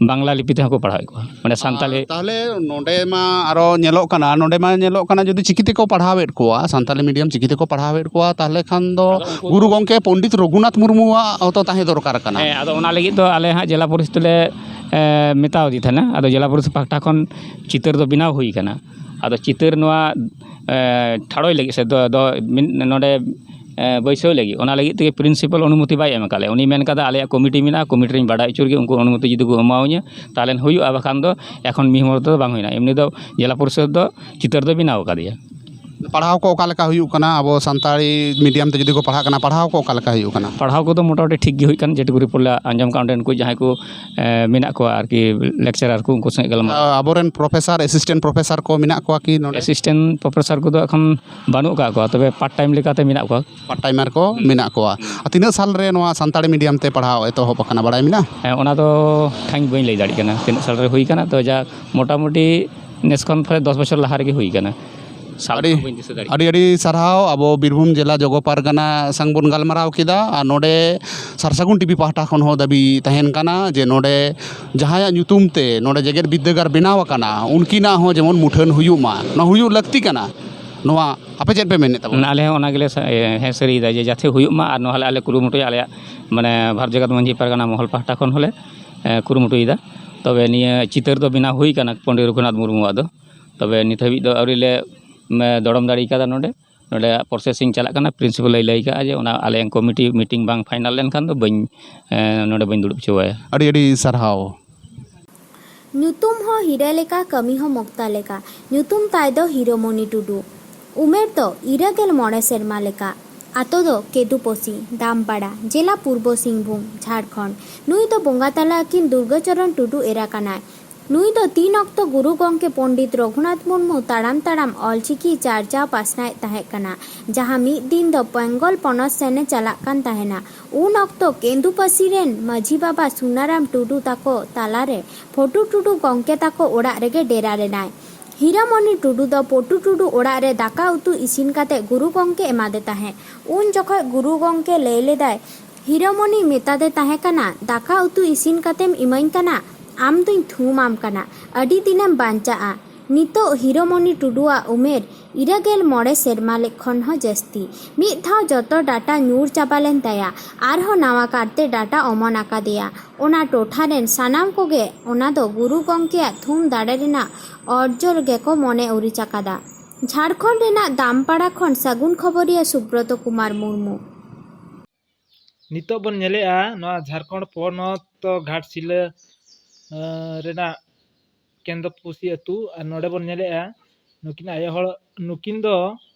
ᱵᱟᱝᱞᱟ ᱞᱤᱯᱤ ᱛᱮᱦᱚᱸ ᱠᱚ ᱯᱟᱲᱦᱟᱣᱮᱫ ᱠᱚᱣᱟ᱾ ᱢᱟᱱᱮ ᱥᱟᱱᱛᱟᱲᱤ ᱟᱨ ᱛᱟᱦᱚᱞᱮ ᱱᱚᱰᱮ ᱢᱟ ᱟᱨᱚ ᱧᱮᱞᱚᱜ ᱠᱟᱱᱟ, ᱱᱚᱰᱮ ᱢᱟ ᱧᱮᱞᱚᱜ ᱠᱟᱱᱟ ᱡᱩᱫᱤ ᱪᱤᱠᱤ ᱛᱮᱠᱚ ᱯᱟᱲᱦᱟᱣᱮᱫ ᱠᱚᱣᱟ, ᱥᱟᱱᱛᱟᱲᱤ medium ᱪᱤᱠᱤ ᱛᱮᱠᱚ ᱯᱟᱲᱦᱟᱣᱮᱫ ᱠᱚᱣᱟ, ᱛᱟᱦᱚᱞᱮ ᱠᱷᱟᱱ ᱫᱚ ᱟᱫᱚ ᱩᱱᱠᱩ ᱜᱩᱨᱩ ᱫᱚ ᱜᱚᱢᱠᱮ ᱯᱚᱱᱰᱤᱛ ᱨᱚᱜᱷᱩᱱᱟᱛᱷ ᱢᱩᱨᱢᱩᱣᱟᱜ ᱦᱚᱸᱛᱚ ᱛᱟᱦᱮᱸ ᱫᱚᱨᱠᱟᱨ ᱠᱟᱱᱟ᱾ ᱦᱮᱸ, ᱟᱫᱚ ᱚᱱᱟ ᱞᱟᱹᱜᱤᱫ ᱫᱚ ᱟᱞᱮ ᱦᱟᱸᱜ ᱡᱮᱞᱟ ᱯᱚᱨᱤᱥᱚᱫᱽ ᱞᱮ, ᱮ, ᱢᱮᱛᱟᱣ ᱫᱮ ᱛᱟᱦᱮᱱᱟ᱾ ᱟᱫᱚ ᱡᱮᱞᱟ ᱯᱚᱨᱤᱥᱚᱫᱽ ᱯᱟᱦᱴᱟ ᱠᱷᱚᱱ ᱪᱤᱛᱟᱹᱨ ᱫᱚ ᱵᱮᱱᱟᱣ ᱦᱩᱭ ᱠᱟᱱᱟ᱾ ᱟᱫᱚ ᱪᱤᱛᱟᱹᱨ ᱱᱚᱣᱟ, ᱮ, ᱴᱷᱟᱲᱚᱭ ᱞᱟᱹᱜᱤᱫ ᱥᱮ ᱫᱚ, ᱫᱚ ᱢᱤᱫ ᱱᱚᱰᱮ, ᱮ, ᱵᱟᱹᱭᱥᱟᱹᱣ ᱞᱟᱹᱜᱤᱫ, ᱚᱱᱟ ᱞᱟᱹᱜᱤᱫ ᱛᱮᱜᱮ ᱯᱨᱤᱱᱥᱤᱯᱟᱞ ᱚᱱᱩᱢᱚᱛᱤ ᱵᱟᱭ ᱮᱢ ᱟᱠᱟᱫ ᱞᱮᱭᱟ᱾ ᱩᱱᱤ ᱢᱮᱱ ᱠᱟᱫᱟ, "ᱟᱞᱮᱭᱟᱜ ᱠᱚᱢᱤᱴᱤ ᱢᱮᱱᱟᱜᱼᱟ, ᱠᱚᱢᱤᱴᱤ ᱨᱤᱧ ᱵᱟᱰᱟᱭ ᱦᱚᱪᱚ ᱞᱮᱜᱮ, ᱩᱱᱠᱩ ᱚᱱᱩᱢᱚᱛᱤ ᱡᱩᱫᱤ ᱠᱚ ᱮᱢᱟᱣᱟᱹᱧᱟ, ᱛᱟᱦᱚᱞᱮ ᱦᱩᱭᱩᱜᱼᱟ, ᱵᱟᱠᱷᱟᱱ ᱫᱚ ᱮᱠᱷᱚᱱ ᱢᱤᱫ ᱦᱚᱲ ᱛᱮᱫᱚ ᱵᱟᱝ ᱦᱩᱭᱱᱟ᱾" ᱮᱢᱱᱤ ᱫᱚ ᱡᱮᱞᱟ ᱯᱚᱨᱤᱥᱚᱫᱽ ᱫᱚ ᱪᱤᱛᱟᱹᱨ ᱫᱚ ᱵᱮᱱᱟᱣ ᱟᱠᱟᱫᱮᱭᱟ᱾ ᱯᱟᱲᱦᱟᱣ ᱠᱚ ᱚᱠᱟ ᱞᱮᱠᱟ ᱦᱩᱭᱩᱜ ᱠᱟᱱᱟ? ᱟᱵᱚ ᱥᱟᱱᱛᱟᱲᱤ medium ᱛᱮ ᱡᱩᱫᱤ ᱠᱚ ᱯᱟᱲᱦᱟᱜ ᱠᱟᱱᱟ, ᱯᱟᱲᱦᱟᱣ ᱠᱚ ᱚᱠᱟ ᱞᱮᱠᱟ ᱦᱩᱭᱩᱜ ᱠᱟᱱᱟ? ᱯᱟᱲᱦᱟᱣ ᱠᱚᱫᱚ ᱢᱚᱴᱟᱢᱩᱴᱤ ᱴᱷᱤᱠ ᱜᱮ ᱦᱩᱭᱩᱜ ᱠᱟᱱᱟ, ᱡᱮᱴᱩᱠᱩ report ᱞᱮ ᱟᱸᱡᱚᱢ ᱠᱟᱜ, ᱚᱸᱰᱮᱱ ᱠᱚ ᱡᱟᱦᱟᱸᱭ ᱠᱚ, ᱮ, ᱢᱮᱱᱟᱜ ᱠᱚᱣᱟ ᱟᱨᱠᱤ, lecturer ᱠᱚ, ᱩᱱᱠᱩ ᱥᱚᱸᱜᱮ ᱜᱟᱞᱢᱟᱨᱟᱣ᱾ ᱟ, ᱟᱵᱚᱨᱮᱱ professor, assistant professor ᱠᱚ ᱢᱮᱱᱟᱜ ᱠᱚᱣᱟ ᱠᱤ ᱱᱚᱰᱮ? Assistant professor ᱠᱚᱫᱚ ᱮᱠᱷᱚᱱ ᱵᱟᱹᱱᱩᱜ ᱟᱠᱟᱫ ᱠᱚᱣᱟ, ᱛᱚᱵᱮ part time ᱞᱮᱠᱟᱛᱮ ᱢᱮᱱᱟᱜ ᱠᱚᱣᱟ᱾ Part timer ᱠᱚ ᱢᱮᱱᱟᱜ ᱠᱚᱣᱟ᱾ ᱟᱨ ᱛᱤᱱᱟᱹᱜ ᱥᱟᱞ ᱨᱮ ᱱᱚᱣᱟ ᱥᱟᱱᱛᱟᱲᱤ medium ᱛᱮ ᱯᱟᱲᱦᱟᱣ ᱮᱛᱚᱦᱚᱵ ᱟᱠᱟᱱᱟ, ᱵᱟᱲᱟᱭ ᱢᱮᱱᱟᱜᱼᱟ? ᱦᱮᱸ, ᱚᱱᱟ ᱫᱚ ᱴᱷᱤᱠ ᱵᱟᱹᱧ ᱞᱟᱹᱭ ᱫᱟᱲᱮᱭᱟᱜ ᱠᱟᱱᱟ, ᱛᱤᱱᱟᱹᱜ ᱥᱟᱞ ᱨᱮ ᱦᱩᱭ ᱠᱟᱱᱟ, ᱛᱚ ᱡᱟ ᱢᱚᱴᱟᱢᱩᱴᱤ ᱱᱮᱥ ᱠᱷᱚᱱ ᱯᱨᱟᱭ ᱫᱚᱥ ᱵᱚᱪᱷᱚᱨ ᱞᱟᱦᱟ ᱨᱮᱜᱮ ᱦᱩᱭ ᱠᱟᱱᱟ᱾ ᱥᱟᱞ ᱟᱹᱰᱤ, ᱫᱚ ᱵᱟᱹᱧ ᱫᱤᱥᱟᱹ ᱫᱟᱲᱮᱭᱟᱜ ᱠᱟᱱᱟ᱾ ᱟᱹᱰᱤ, ᱟᱹᱰᱤ ᱥᱟᱨᱦᱟᱣ᱾ ᱟᱵᱚ ᱵᱤᱨᱵᱷᱩᱢ ᱡᱮᱞᱟ ᱡᱚᱜᱚ ᱯᱟᱨᱜᱟᱱᱟ ᱥᱟᱝ ᱵᱚᱱ ᱜᱟᱞᱢᱟᱨᱟᱣ ᱠᱮᱫᱟ, ᱟᱨ ᱱᱚᱰᱮ ᱥᱟᱨᱥᱟᱹᱜᱩᱱ TV ᱯᱟᱦᱴᱟ ᱠᱷᱚᱱ ᱦᱚᱸ ᱫᱟᱹᱵᱤ ᱛᱟᱦᱮᱱ ᱠᱟᱱᱟ ᱡᱮ ᱱᱚᱰᱮ ᱡᱟᱦᱟᱸᱭᱟᱜ ᱧᱩᱛᱩᱢ ᱛᱮ ᱱᱚᱰᱮ ᱡᱮᱜᱮᱛ ᱵᱤᱨᱫᱟᱹᱜᱟᱲ ᱵᱮᱱᱟᱣ ᱟᱠᱟᱱᱟ, ᱩᱱᱠᱤᱱᱟᱜ ᱦᱚᱸ ᱡᱮᱢᱚᱱ ᱢᱩᱴᱷᱟᱹᱱ ᱦᱩᱭᱩᱜ ᱢᱟ, ᱱᱚᱣᱟ ᱦᱩᱭᱩᱜ ᱞᱟᱹᱠᱛᱤ ᱠᱟᱱᱟ᱾ ᱱᱚᱣᱟ ᱟᱯᱮ ᱪᱮᱫ ᱯᱮ ᱢᱮᱱᱮᱫ ᱛᱟᱵᱚᱱᱟ? ᱟᱞᱮ ᱦᱚᱸ ᱚᱱᱟ ᱜᱮᱞᱮ ᱥᱟ-, ᱮ, ᱦᱮᱸ ᱥᱟᱹᱨᱤᱭᱮᱫᱟ ᱡᱮ ᱡᱟᱛᱮ ᱦᱩᱭᱩᱜ ᱢᱟ, ᱟᱨ ᱱᱚᱣᱟ ᱞᱮ ᱟᱞᱮ ᱠᱩᱨᱩᱢᱩᱴᱩᱭᱟ, ᱟᱞᱮᱭᱟᱜ ᱢᱟᱱᱮ ᱵᱷᱟᱨᱚᱛ ᱡᱟᱠᱟᱛ ᱢᱟᱹᱡᱷᱤ ᱯᱟᱨᱜᱟᱱᱟ ᱢᱚᱦᱚᱞ ᱯᱟᱦᱴᱟ ᱠᱷᱚᱱ ᱦᱚᱸᱞᱮ, ᱮ, ᱠᱩᱨᱩᱢᱩᱴᱩᱭᱮᱫᱟ᱾ ᱛᱚᱵᱮ ᱱᱤᱭᱟᱹ ᱪᱤᱛᱟᱹᱨ ᱫᱚ ᱵᱮᱱᱟᱣ ᱦᱩᱭ ᱠᱟᱱᱟ ᱯᱚᱱᱰᱤᱛ ᱨᱚᱜᱷᱩᱱᱟᱛᱷ ᱢᱩᱨᱢᱩᱣᱟᱜ ᱫᱚ᱾ ᱛᱚᱵᱮ ᱱᱤᱛ ᱦᱟᱹᱵᱤᱡ ᱫᱚ ᱟᱹᱣᱨᱤ ᱞᱮ ᱫᱚᱲᱚᱢ ᱫᱟᱲᱮ ᱠᱟᱫᱟ᱾ ᱱᱚᱰᱮ ᱱᱚᱰᱮ ᱯᱨᱚᱥᱮᱥᱤᱝ ᱪᱟᱞᱟᱜ ᱠᱟᱱᱟ᱾ ᱯᱨᱤᱱᱥᱤᱯᱟᱞ ᱮ ᱞᱟᱹᱭ ᱠᱟᱜᱼᱟ ᱡᱮ ᱚᱱᱟ ᱟᱞᱮ ᱠᱚᱢᱤᱴᱤ ᱢᱤᱴᱤᱝ ᱵᱟᱝ ᱯᱷᱟᱭᱱᱟᱞ ᱞᱮᱱᱠᱷᱟᱱ ᱫᱚ ᱵᱟᱹᱧ ᱱᱚᱰᱮ ᱵᱟᱹᱧ ᱫᱩᱲᱩᱵ ᱦᱚᱪᱚᱣᱟᱭᱟ᱾ ᱟᱹᱰᱤ ᱟᱹᱰᱤ ᱥᱟᱨᱦᱟᱣ᱾ ᱧᱩᱛᱩᱢ ᱦᱚᱸ ᱦᱤᱨᱟᱹ ᱞᱮᱠᱟ, ᱠᱟᱹᱢᱤ ᱦᱚᱸ ᱢᱚᱠᱛᱟ ᱞᱮᱠᱟ᱾ ᱧᱩᱛᱩᱢ ᱛᱟᱭ ᱫᱚ ᱦᱤᱨᱟᱹᱢᱚᱱᱤ ᱴᱩᱰᱩ᱾ ᱩᱢᱮᱨ ᱫᱚ ᱤᱨᱟᱹ ᱜᱮᱞ ᱢᱚᱬᱮ ᱥᱮᱨᱢᱟ ᱞᱮᱠᱟ᱾ ᱟᱛᱳ ᱫᱚ ᱠᱮᱫᱩᱯᱚᱥᱤ, ᱫᱟᱢᱯᱟᱲᱟ, ᱡᱮᱞᱟ ᱯᱩᱨᱵᱚ ᱥᱤᱝᱵᱷᱩᱢ, ᱡᱷᱟᱲᱠᱷᱚᱸᱰ᱾ ᱱᱩᱭ ᱫᱚ ᱵᱚᱸᱜᱟ ᱛᱟᱞᱟ ᱟᱹᱠᱤᱱ ᱫᱩᱨᱜᱟᱹᱪᱚᱨᱚᱱ ᱴᱩᱰᱩ ᱮᱨᱟ ᱠᱟᱱᱟᱭ᱾ ᱱᱩᱭ ᱫᱚ ᱛᱤᱱ ᱚᱠᱛᱚ ᱜᱩᱨᱩ ᱜᱚᱢᱠᱮ ᱯᱚᱱᱰᱤᱛ ᱨᱚᱜᱷᱩᱱᱟᱛᱷ ᱢᱩᱨᱢᱩ ᱛᱟᱲᱟᱢ ᱛᱟᱲᱟᱢ ᱚᱞᱪᱤᱠᱤ ᱪᱟᱨᱪᱟᱣ ᱯᱟᱥᱱᱟᱣᱮᱫ ᱛᱟᱦᱮᱸ ᱠᱟᱱᱟ, ᱡᱟᱦᱟᱸ ᱢᱤᱫ ᱫᱤᱱ ᱫᱚ ᱵᱮᱝᱜᱚᱞ ᱯᱚᱱᱚᱛ ᱥᱮᱱᱮ ᱪᱟᱞᱟᱜ ᱠᱟᱱ ᱛᱟᱦᱮᱱᱟ᱾ ᱩᱱ ᱚᱠᱛᱚ ᱠᱮᱸᱫᱩᱯᱟᱹᱥᱤ ᱨᱮᱱ ᱢᱟᱹᱡᱷᱤ ᱵᱟᱵᱟ ᱥᱩᱱᱟᱨᱟᱢ ᱴᱩᱰᱩ ᱛᱟᱠᱚ ᱛᱟᱞᱟᱨᱮ ᱯᱷᱚᱴᱩ ᱴᱩᱰᱩ ᱜᱚᱢᱠᱮ ᱛᱟᱠᱚ ᱚᱲᱟᱜ ᱨᱮᱜᱮ ᱰᱮᱨᱟ ᱞᱮᱱᱟᱭ᱾ ᱦᱤᱨᱟᱹᱢᱚᱱᱤ ᱴᱩᱰᱩ ᱫᱚ ᱯᱚᱴᱩ ᱴᱩᱰᱩ ᱚᱲᱟᱜ ᱨᱮ ᱫᱟᱠᱟ ᱩᱛᱩ ᱤᱥᱤᱱ ᱠᱟᱛᱮ ᱜᱩᱨᱩ ᱜᱚᱢᱠᱮ ᱮᱢᱟᱫᱮ ᱛᱟᱦᱮᱸᱫ᱾ ᱩᱱ ᱡᱚᱠᱷᱚᱡ ᱜᱩᱨᱩ ᱜᱚᱢᱠᱮ ᱞᱟᱹᱭ ᱞᱮᱫᱟᱭ, ᱦᱤᱨᱟᱹᱢᱚᱱᱤ ᱢᱮᱛᱟᱫᱮ ᱛᱟᱦᱮᱸ ᱠᱟᱱᱟ, "ᱫᱟᱠᱟ ᱩᱛᱩ ᱤᱥᱤᱱ ᱠᱟᱛᱮᱢ ᱤᱢᱟᱹᱧ ᱠᱟᱱᱟ, ᱟᱢ ᱫᱩᱧ ᱛᱷᱩᱢᱟᱢ ᱠᱟᱱᱟ, ᱟᱹᱰᱤ ᱫᱤᱱᱮᱢ ᱵᱟᱧᱪᱟᱜᱼᱟ᱾" ᱱᱤᱛᱚᱜ ᱦᱤᱨᱟᱹᱢᱚᱱᱤ ᱴᱩᱰᱩᱣᱟᱜ ᱩᱢᱮᱨ ᱤᱨᱟᱹ ᱜᱮᱞ ᱢᱚᱬᱮ ᱥᱮᱨᱢᱟ ᱞᱮ ᱠᱷᱚᱱ ᱦᱚᱸ ᱡᱟᱹᱥᱛᱤ᱾ ᱢᱤᱫ ᱫᱷᱟᱣ ᱡᱚᱛᱚ ᱰᱟᱴᱟ ᱧᱩᱨ ᱪᱟᱵᱟ ᱞᱮᱱ ᱛᱟᱭᱟ, ᱟᱨᱦᱚᱸ ᱱᱟᱣᱟ ᱠᱟᱨᱛᱮ ᱰᱟᱴᱟ ᱚᱢᱚᱱ ᱟᱠᱟᱫᱮᱭᱟ᱾ ᱚᱱᱟ ᱴᱚᱴᱷᱟ ᱨᱮᱱ ᱥᱟᱱᱟᱢ ᱠᱚᱜᱮ ᱚᱱᱟ ᱫᱚ ᱜᱩᱨᱩ ᱜᱚᱢᱠᱮᱭᱟᱜ ᱛᱷᱩᱢ ᱫᱟᱲᱮ ᱨᱮᱱᱟᱜ ᱚᱨᱡᱚ ᱜᱮᱠᱚ ᱢᱚᱱᱮ ᱩᱨᱤᱡ ᱟᱠᱟᱫᱟ᱾ ᱡᱷᱟᱲᱠᱷᱚᱸᱰ ᱨᱮᱱᱟᱜ ᱫᱟᱢᱯᱟᱲᱟ ᱠᱷᱚᱱ ᱥᱟᱹᱜᱩᱱ ᱠᱷᱚᱵᱚᱨᱤᱭᱟᱹ ᱥᱩᱵᱨᱚᱛᱚ ᱠᱩᱢᱟᱨ ᱢᱩᱨᱢᱩ᱾ ᱱᱤᱛᱚᱜ ᱵᱚᱱ ᱧᱮᱞᱮᱜᱼᱟ ᱱᱚᱣᱟ ᱡᱷᱟᱲᱠᱷᱚᱸᱰ ᱯᱚᱱᱚᱛ ᱜᱷᱟᱴᱥᱤᱞᱟᱹ, ᱟᱸ, ᱨᱮᱱᱟᱜ ᱠᱮᱱᱫᱚᱯᱩᱥᱤ ᱟᱹᱛᱩ, ᱟᱨ ᱱᱚᱰᱮ ᱵᱚᱱ ᱧᱮᱞᱮᱜᱼᱟ ᱱᱩᱠᱤᱱ ᱟᱭᱳ ᱦᱚᱲ, ᱱᱩᱠᱤᱱ ᱫᱚ,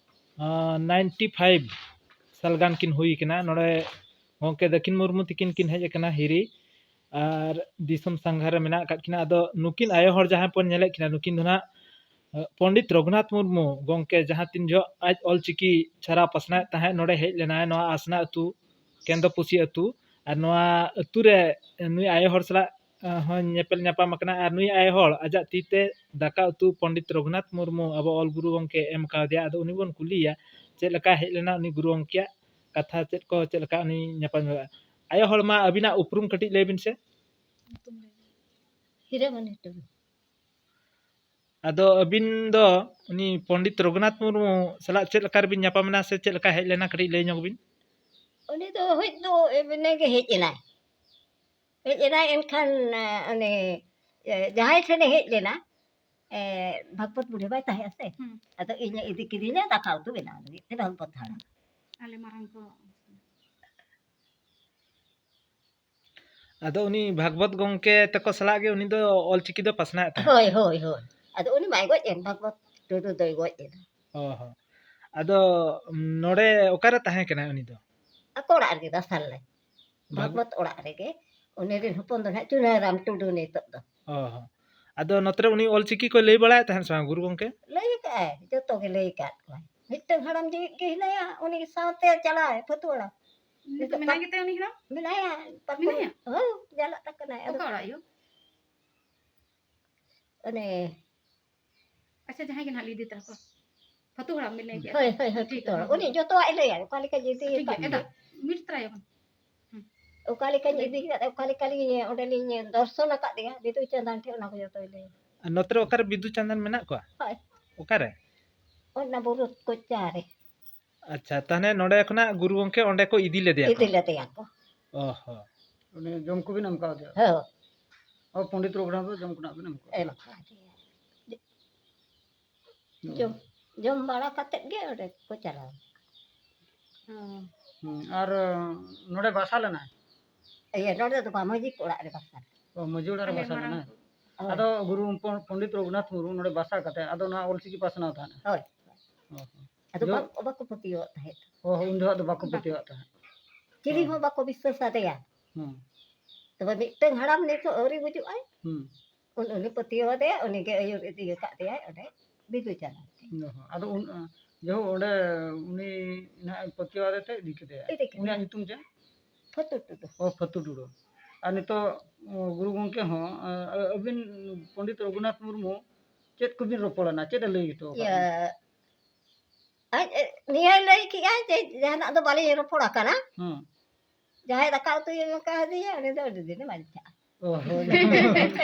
ᱟᱸ, ᱱᱟᱭᱤᱱᱴᱤ ᱯᱷᱟᱭᱤᱵᱷ ᱥᱟᱞ ᱜᱟᱱ ᱠᱤᱱ ᱦᱩᱭ ᱠᱟᱱᱟ᱾ ᱱᱚᱰᱮ ᱜᱚᱢᱠᱮ ᱫᱟᱹᱠᱤᱱ ᱢᱩᱨᱢᱩ ᱛᱤᱠᱤᱱ ᱠᱤᱱ ᱦᱮᱡ ᱟᱠᱟᱱᱟ ᱦᱤᱨᱤ, ᱟᱨ ᱫᱤᱥᱚᱢ ᱥᱟᱸᱜᱷᱟᱨ ᱨᱮ ᱢᱮᱱᱟᱜ ᱟᱠᱟᱫ ᱠᱤᱱᱟ᱾ ᱟᱫᱚ ᱱᱩᱠᱤᱱ ᱟᱭᱳ ᱦᱚᱲ ᱡᱟᱦᱟᱸᱭ ᱵᱚᱱ ᱧᱮᱞᱮᱫ ᱠᱤᱱᱟ, ᱱᱩᱠᱤᱱ ᱫᱚ ᱱᱟᱦᱟᱜ, ᱟᱸ, ᱯᱚᱱᱰᱤᱛ ᱨᱚᱜᱷᱩᱱᱟᱛᱷ ᱢᱩᱨᱢᱩ ᱜᱚᱢᱠᱮ ᱡᱟᱦᱟᱸ ᱛᱤᱱ ᱡᱚᱦᱚᱜ ᱟᱡ ᱚᱞᱪᱤᱠᱤ ᱪᱷᱟᱨᱟᱣ ᱯᱟᱥᱱᱟᱣᱮᱫ ᱛᱟᱦᱮᱸᱫ, ᱱᱚᱰᱮ ᱦᱮᱡ ᱞᱮᱱᱟᱭ ᱱᱚᱣᱟ ᱟᱥᱱᱟ ᱟᱹᱛᱩ, ᱠᱮᱱᱫᱚᱯᱩᱥᱤ ᱟᱹᱛᱩ᱾ ᱟᱨ ᱱᱚᱣᱟ ᱟᱹᱛᱩ ᱨᱮ ᱱᱩᱭ ᱟᱭᱳ ᱦᱚᱲ ᱥᱟᱞᱟᱜ, ᱟᱸ, ᱦᱚᱸ ᱧᱮᱯᱮᱞ ᱧᱟᱯᱟᱢ ᱟᱠᱟᱱᱟ᱾ ᱟᱨ ᱱᱩᱭ ᱟᱭᱳ ᱦᱚᱲ ᱟᱡᱟᱜ ᱛᱤ ᱛᱮ ᱫᱟᱠᱟ ᱩᱛᱩ ᱯᱚᱱᱰᱤᱛ ᱨᱚᱜᱷᱩᱱᱟᱛᱷ ᱢᱩᱨᱢᱩ ᱟᱵᱚ ᱚᱞ ᱜᱩᱨᱩ ᱜᱚᱢᱠᱮ ᱮᱢ ᱠᱟᱣᱫᱮᱭᱟ᱾ ᱟᱫᱚ ᱩᱱᱤ ᱵᱚᱱ ᱠᱩᱞᱤᱭᱮᱭᱟ ᱪᱮᱫ ᱞᱮᱠᱟ ᱦᱮᱡ ᱞᱮᱱᱟ ᱩᱱᱤ ᱜᱩᱨᱩ ᱜᱚᱢᱠᱮᱭᱟᱜ ᱠᱟᱛᱷᱟ, ᱪᱮᱫ ᱠᱚ, ᱪᱮᱫ ᱞᱮᱠᱟ ᱩᱱᱤ ᱧᱟᱯᱟᱢ ᱧᱚᱜᱼᱟ᱾ ᱟᱭᱳ ᱦᱚᱲ, ᱢᱟ ᱟᱹᱵᱤᱱᱟᱜ ᱩᱯᱨᱩᱢ ᱠᱟᱹᱴᱤᱡ ᱞᱟᱹᱭ ᱵᱤᱱ ᱥᱮ᱾ ᱦᱤᱨᱟᱹᱢᱚᱱᱤ ᱴᱩᱰᱩ᱾ ᱟᱫᱚ ᱟᱹᱵᱤᱱ ᱫᱚ ᱩᱱᱤ ᱯᱚᱱᱰᱤᱛ ᱨᱚᱜᱷᱩᱱᱟᱛᱷ ᱢᱩᱨᱢᱩ ᱥᱟᱞᱟᱜ ᱪᱮᱫ ᱞᱮᱠᱟ ᱨᱮᱵᱤᱱ ᱧᱟᱯᱟᱢ ᱮᱱᱟ ᱥᱮ ᱪᱮᱫ ᱞᱮᱠᱟ ᱦᱮᱡ ᱞᱮᱱᱟ, ᱠᱟᱹᱴᱤᱡ ᱞᱟᱹᱭ ᱧᱚᱜ ᱵᱤᱱ? ᱩᱱᱤ ᱫᱚ ᱦᱮᱡ ᱫᱚ ᱮᱢᱱᱤ ᱜᱮ ᱦᱮᱡ ᱮᱱᱟᱭ᱾ ᱦᱮᱡ ᱮᱱᱟᱭ, ᱮᱱᱠᱷᱟᱱ, ᱮ, ᱩᱱᱤ, ᱮ, ᱡᱟᱦᱟᱸᱭ ᱴᱷᱮᱱᱮ ᱦᱮᱡ ᱞᱮᱱᱟ, ᱮ, ᱵᱷᱟᱜᱽᱵᱚᱛ ᱵᱩᱰᱷᱤ ᱵᱟᱭ ᱛᱟᱦᱮᱸᱜᱼᱟ ᱥᱮ᱾ ᱦᱩᱸ᱾ ᱟᱫᱚ ᱤᱧᱮ ᱤᱫᱤ ᱠᱤᱫᱤᱧᱟ ᱫᱟᱠᱟ ᱩᱛᱩ ᱵᱮᱱᱟᱣ ᱞᱟᱹᱜᱤᱫ ᱛᱮ ᱵᱷᱟᱜᱽᱵᱚᱛ ᱦᱟᱲᱟᱢ᱾ ᱟᱞᱮ ᱢᱟᱨᱟᱝ ᱠᱚ᱾ ᱟᱫᱚ ᱩᱱᱤ ᱵᱷᱟᱜᱽᱵᱚᱛ ᱜᱚᱢᱠᱮ ᱛᱟᱠᱚ ᱥᱟᱞᱟᱜ ᱜᱮ ᱩᱱᱤ ᱫᱚ ᱚᱞᱪᱤᱠᱤ ᱫᱚ ᱯᱟᱥᱱᱟᱣᱮᱫ ᱛᱟᱦᱮᱸᱫ? ᱦᱳᱭ, ᱦᱳᱭ, ᱦᱳᱭ᱾ ᱟᱫᱚ ᱩᱱᱤ ᱢᱟᱭ ᱜᱚᱡ ᱮᱱ, ᱵᱷᱟᱜᱽᱵᱚᱛ ᱴᱩᱰᱩ ᱫᱚᱭ ᱜᱚᱡ ᱮᱱᱟ᱾ ᱚ ᱦᱚᱸ᱾ ᱟᱫᱚ, ᱩᱢ, ᱱᱚᱰᱮ ᱚᱠᱟᱨᱮ ᱛᱟᱦᱮᱸ ᱠᱟᱱᱟᱭ ᱩᱱᱤ ᱫᱚ? ᱟᱠᱚ ᱚᱲᱟᱜ ᱨᱮᱜᱮ, ᱫᱟᱥᱟᱞ ᱨᱮ᱾ ᱵᱷᱟᱜᱽ- ᱵᱷᱟᱜᱽᱵᱚᱛ ᱚᱲᱟᱜ ᱨᱮᱜᱮ᱾ ᱩᱱᱤ ᱨᱮᱱ ᱦᱚᱯᱚᱱ ᱫᱚ ᱱᱟᱦᱟᱜ ᱪᱩᱱᱟᱹᱨᱟᱢ ᱴᱩᱰᱩ ᱱᱤᱛᱚᱜ ᱫᱚ᱾ ᱚ ᱦᱚᱸ᱾ ᱟᱫᱚ ᱱᱚᱛᱮ ᱨᱮ ᱩᱱᱤ ᱚᱞᱪᱤᱠᱤ ᱠᱚᱭ ᱞᱟᱹᱭ ᱵᱟᱲᱟᱭᱮᱫ ᱛᱟᱦᱮᱸᱫ ᱥᱮ ᱵᱟᱝ, ᱜᱩᱨᱩ ᱜᱚᱢᱠᱮ? ᱞᱟᱹᱭ ᱟᱠᱟᱫᱼᱟᱭ, ᱡᱚᱛᱚ ᱜᱮ ᱞᱟᱹᱭ ᱟᱠᱟᱫ ᱠᱚᱣᱟᱭ᱾ ᱢᱤᱫᱴᱟᱝ ᱦᱟᱲᱟᱢ ᱡᱤᱣᱤᱫ ᱜᱮ ᱦᱮᱱᱟᱭᱟ, ᱩᱱᱤ ᱥᱟᱶᱛᱮ ᱪᱟᱞᱟᱣᱟᱭ ᱯᱷᱟᱹᱛᱩ ᱚᱲᱟᱜ᱾ ᱱᱤᱛᱚᱜ ᱱᱤᱛᱚᱜ ᱢᱮᱱᱟᱭ ᱯᱟᱠ- ᱜᱮᱛᱟᱭ ᱩᱱᱤ ᱦᱟᱲᱟᱢ? ᱢᱮᱱᱟᱭᱟ, ᱯᱟᱠᱩᱲ᱾ ᱢᱮᱱᱟᱭᱟ? ᱦᱳᱭ, ᱪᱟᱞᱟᱜ ᱛᱟᱠᱚ ᱠᱟᱱᱟᱭ᱾ ᱟᱫᱚ ᱚᱠᱟ ᱚᱲᱟᱜ ᱭᱳ? ᱚᱱᱮ ᱟᱪᱪᱷᱟ, ᱡᱟᱦᱟᱸᱭ ᱜᱮ ᱱᱟᱦᱟᱜ ᱞᱤᱫᱤ ᱛᱟᱠᱚ᱾ ᱯᱷᱟᱹᱛᱩ ᱦᱟᱲᱟᱢ ᱵᱤᱱ ᱞᱟᱹᱭ ᱠᱮᱫ ᱦᱳᱭ, ᱫᱚ᱾ ᱦᱳᱭ, ᱦᱳᱭ, ᱴᱷᱤᱠ ᱯᱷᱟᱹᱛᱩ ᱜᱮᱭᱟ, ᱦᱟᱲᱟᱢ᱾ ᱩᱱᱤ ᱡᱚᱛᱚᱣᱟᱜ ᱮ ᱞᱟᱹᱭᱟ, ᱚᱠᱟ ᱞᱮᱠᱟ ᱡᱩᱫᱤ ᱴᱷᱤᱠ ᱜᱮᱭᱟ, ᱠᱟᱹᱢᱤ᱾ ᱮᱫᱟ, ᱢᱤᱴ ᱛᱟᱨᱟᱭᱟ ᱵᱚᱱ᱾ ᱦᱩᱸ᱾ ᱚᱠᱟ ᱞᱮᱠᱟᱧ ᱞᱟᱹᱭ ᱤᱫᱤ ᱠᱮᱫᱟ, ᱚᱠᱟ ᱞᱮᱠᱟᱞᱤᱧ ᱚᱸᱰᱮᱞᱤᱧ ᱫᱚᱨᱥᱚᱱ ᱟᱠᱟᱫᱮᱭᱟ, ᱵᱤᱫᱩ ᱪᱟᱸᱫᱟᱱ ᱴᱷᱮᱱ, ᱚᱱᱟ ᱠᱚ ᱡᱚᱛᱚᱭ ᱞᱟᱹᱭᱟ᱾ ᱟᱨ ᱱᱚᱛᱮ ᱨᱮ ᱚᱠᱟᱨᱮ ᱵᱤᱫᱩ ᱪᱟᱸᱫᱟᱱ ᱢᱮᱱᱟᱜ ᱠᱚᱣᱟ? ᱦᱳᱭ᱾ ᱚᱠᱟᱨᱮ? ᱚᱱᱟ ᱵᱩᱨᱩ ᱠᱚᱪᱟ ᱨᱮ᱾ ᱟᱪᱪᱷᱟ, ᱛᱟᱦᱞᱮ ᱱᱚᱰᱮ ᱠᱷᱚᱱᱟᱜ ᱜᱩᱨᱩ ᱜᱚᱢᱠᱮ ᱚᱸᱰᱮ ᱠᱚ ᱤᱫᱤ ᱞᱮᱫᱮᱭᱟ ᱠᱚ? ᱤᱫᱤ ᱞᱮᱫᱮᱭᱟ ᱠᱚ᱾ ᱚ ᱦᱚᱸ᱾ ᱩᱱᱤ ᱡᱚᱢ ᱠᱚᱵᱤᱱ ᱮᱢ ᱠᱟᱣᱫᱮᱭᱟ? ᱦᱳᱭ᱾ ᱚ, ᱯᱚᱱᱰᱤᱛ ᱨᱚᱜᱷᱩᱱᱟᱛᱷ ᱫᱚ ᱡᱚᱢ ᱠᱷᱚᱱᱟᱜ ᱵᱤᱱ ᱮᱢ ᱠᱟᱣᱫᱮᱭᱟ? ᱮᱢ ᱠᱟᱣᱫᱮᱭᱟ᱾ ᱦᱩᱸ᱾ ᱡᱚᱢ, ᱡᱚᱢ ᱵᱟᱲᱟ ᱠᱟᱛᱮᱫ ᱜᱮ ᱚᱸᱰᱮ ᱠᱚ ᱪᱟᱞᱟᱣ᱾ ᱦᱩᱸ᱾ ᱦᱩᱸ, ᱟᱨ ᱱᱚᱰᱮ ᱵᱟᱥᱟ ᱞᱮᱱᱟᱭ? ᱤᱭᱟᱹ, ᱱᱚᱰᱮ ᱫᱚ ᱵᱟᱝ, ᱢᱟᱹᱡᱷᱤ ᱚᱲᱟᱜ ᱨᱮ ᱵᱟᱥᱟ᱾ ᱚ, ᱢᱟᱹᱡᱷᱤ ᱚᱲᱟᱜ ᱨᱮ ᱟᱞᱮ ᱵᱟᱥᱟ ᱢᱟᱨᱟᱝ ᱞᱮᱱᱟᱭ? ᱦᱳᱭ᱾ ᱟᱫᱚ ᱜᱩᱨᱩ ᱯᱚᱱ-, ᱯᱚᱱᱰᱤᱛ ᱨᱚᱜᱷᱩᱱᱟᱛᱷ ᱢᱩᱨᱢᱩ ᱱᱚᱰᱮ ᱵᱟᱥᱟ ᱠᱟᱛᱮ ᱟᱫᱚ ᱱᱚᱣᱟ ᱚᱞᱪᱤᱠᱤ ᱯᱟᱥᱱᱟᱣ ᱛᱟᱦᱮᱸᱫ? ᱦᱳᱭ᱾ ᱚ, ᱦᱚᱸ᱾ ᱟᱫᱚ ᱡᱚ- ᱵᱟᱠ-, ᱵᱟᱠᱚ ᱯᱟᱹᱛᱭᱟᱹᱣᱟᱜ ᱛᱟᱦᱮᱸᱫ᱾ ᱚ, ᱩᱱ ᱡᱚᱦᱚᱜ ᱫᱚ ᱵᱟᱠᱚ ᱵᱟᱠᱚ᱾ ᱯᱟᱹᱛᱭᱟᱹᱣᱟᱜ ᱛᱟᱦᱮᱸᱫ᱾ ᱪᱤᱞᱤ ᱚ᱾ ᱦᱚᱸ ᱵᱟᱠᱚ ᱵᱤᱥᱣᱟᱥ ᱟᱫᱮᱭᱟ᱾ ᱦᱩᱸ᱾ ᱛᱚᱵᱮ ᱢᱤᱫᱴᱟᱝ ᱦᱟᱲᱟᱢ ᱱᱤᱛᱚᱜ ᱟᱹᱣᱨᱤ ᱜᱩᱡᱩᱜ ᱟᱭ᱾ ᱦᱩᱸ᱾ ᱩᱱ-, ᱩᱱᱤ ᱯᱟᱹᱛᱭᱟᱹᱣ ᱟᱫᱮᱭᱟ, ᱩᱱᱤ ᱜᱮ ᱟᱹᱭᱩᱨ ᱤᱫᱤ ᱟᱠᱟᱫ ᱫᱮᱭᱟᱭ ᱚᱸᱰᱮ ᱵᱤᱫᱩ ᱪᱟᱸᱫᱟᱱ ᱴᱷᱮᱱ᱾ ᱚ, ᱦᱚᱸ᱾ ᱟᱫᱚ ᱩᱱ, ᱡᱚᱦᱚᱜ ᱚᱸᱰᱮ ᱩᱱᱤ ᱱᱟᱦᱟᱜ ᱯᱟᱹᱛᱭᱟᱹᱣ ᱟᱫᱮ ᱛᱮ ᱤᱫᱤ ᱠᱮᱫᱮᱭᱟ᱾ ᱤᱫᱤ ᱠᱮᱫᱮᱭᱟ᱾ ᱩᱱᱤᱭᱟᱜ ᱧᱩᱛᱩᱢ ᱪᱮᱫ? ᱯᱷᱟᱹᱛᱩ ᱴᱩᱰᱩ᱾ ᱚ, ᱯᱷᱟᱹᱛᱩ ᱴᱩᱰᱩ᱾ ᱟᱨ ᱱᱤᱛᱚᱜ, ᱚ, ᱜᱩᱨᱩ ᱜᱚᱢᱠᱮ ᱦᱚᱸ, ᱟ-, ᱟ-, ᱟᱹᱵᱤᱱ ᱯᱚᱱᱰᱤᱛ ᱨᱚᱜᱷᱩᱱᱟᱛᱷ ᱢᱩᱨᱢᱩ ᱪᱮᱫ ᱠᱚᱵᱤᱱ ᱨᱚᱯᱚᱲ ᱮᱱᱟ? ᱪᱮᱫ ᱮ ᱞᱟᱹᱭ ᱦᱚᱴᱚ ᱟᱠᱟᱫ ᱤᱭᱟᱹ, ᱵᱤᱱᱟ? ᱟᱡ, ᱮ, ᱱᱤᱭᱟᱹᱭ ᱞᱟᱹᱭ ᱠᱮᱜᱼᱟ ᱡᱮ ᱡᱟᱦᱟᱱᱟᱜ ᱫᱚ ᱵᱟᱹᱞᱤᱧ ᱨᱚᱯᱚᱲ ᱟᱠᱟᱱᱟ᱾ ᱦᱩᱸ᱾ ᱡᱟᱦᱟᱸᱭ ᱫᱟᱠᱟ ᱩᱛᱩᱭ ᱮᱢ ᱠᱟᱣᱫᱮᱭᱟ, ᱩᱱᱤ ᱫᱚ ᱟᱹᱰᱤ ᱫᱤᱱᱮ ᱵᱟᱧᱪᱟᱜᱼᱟ᱾ ᱚ, ᱦᱳᱭ᱾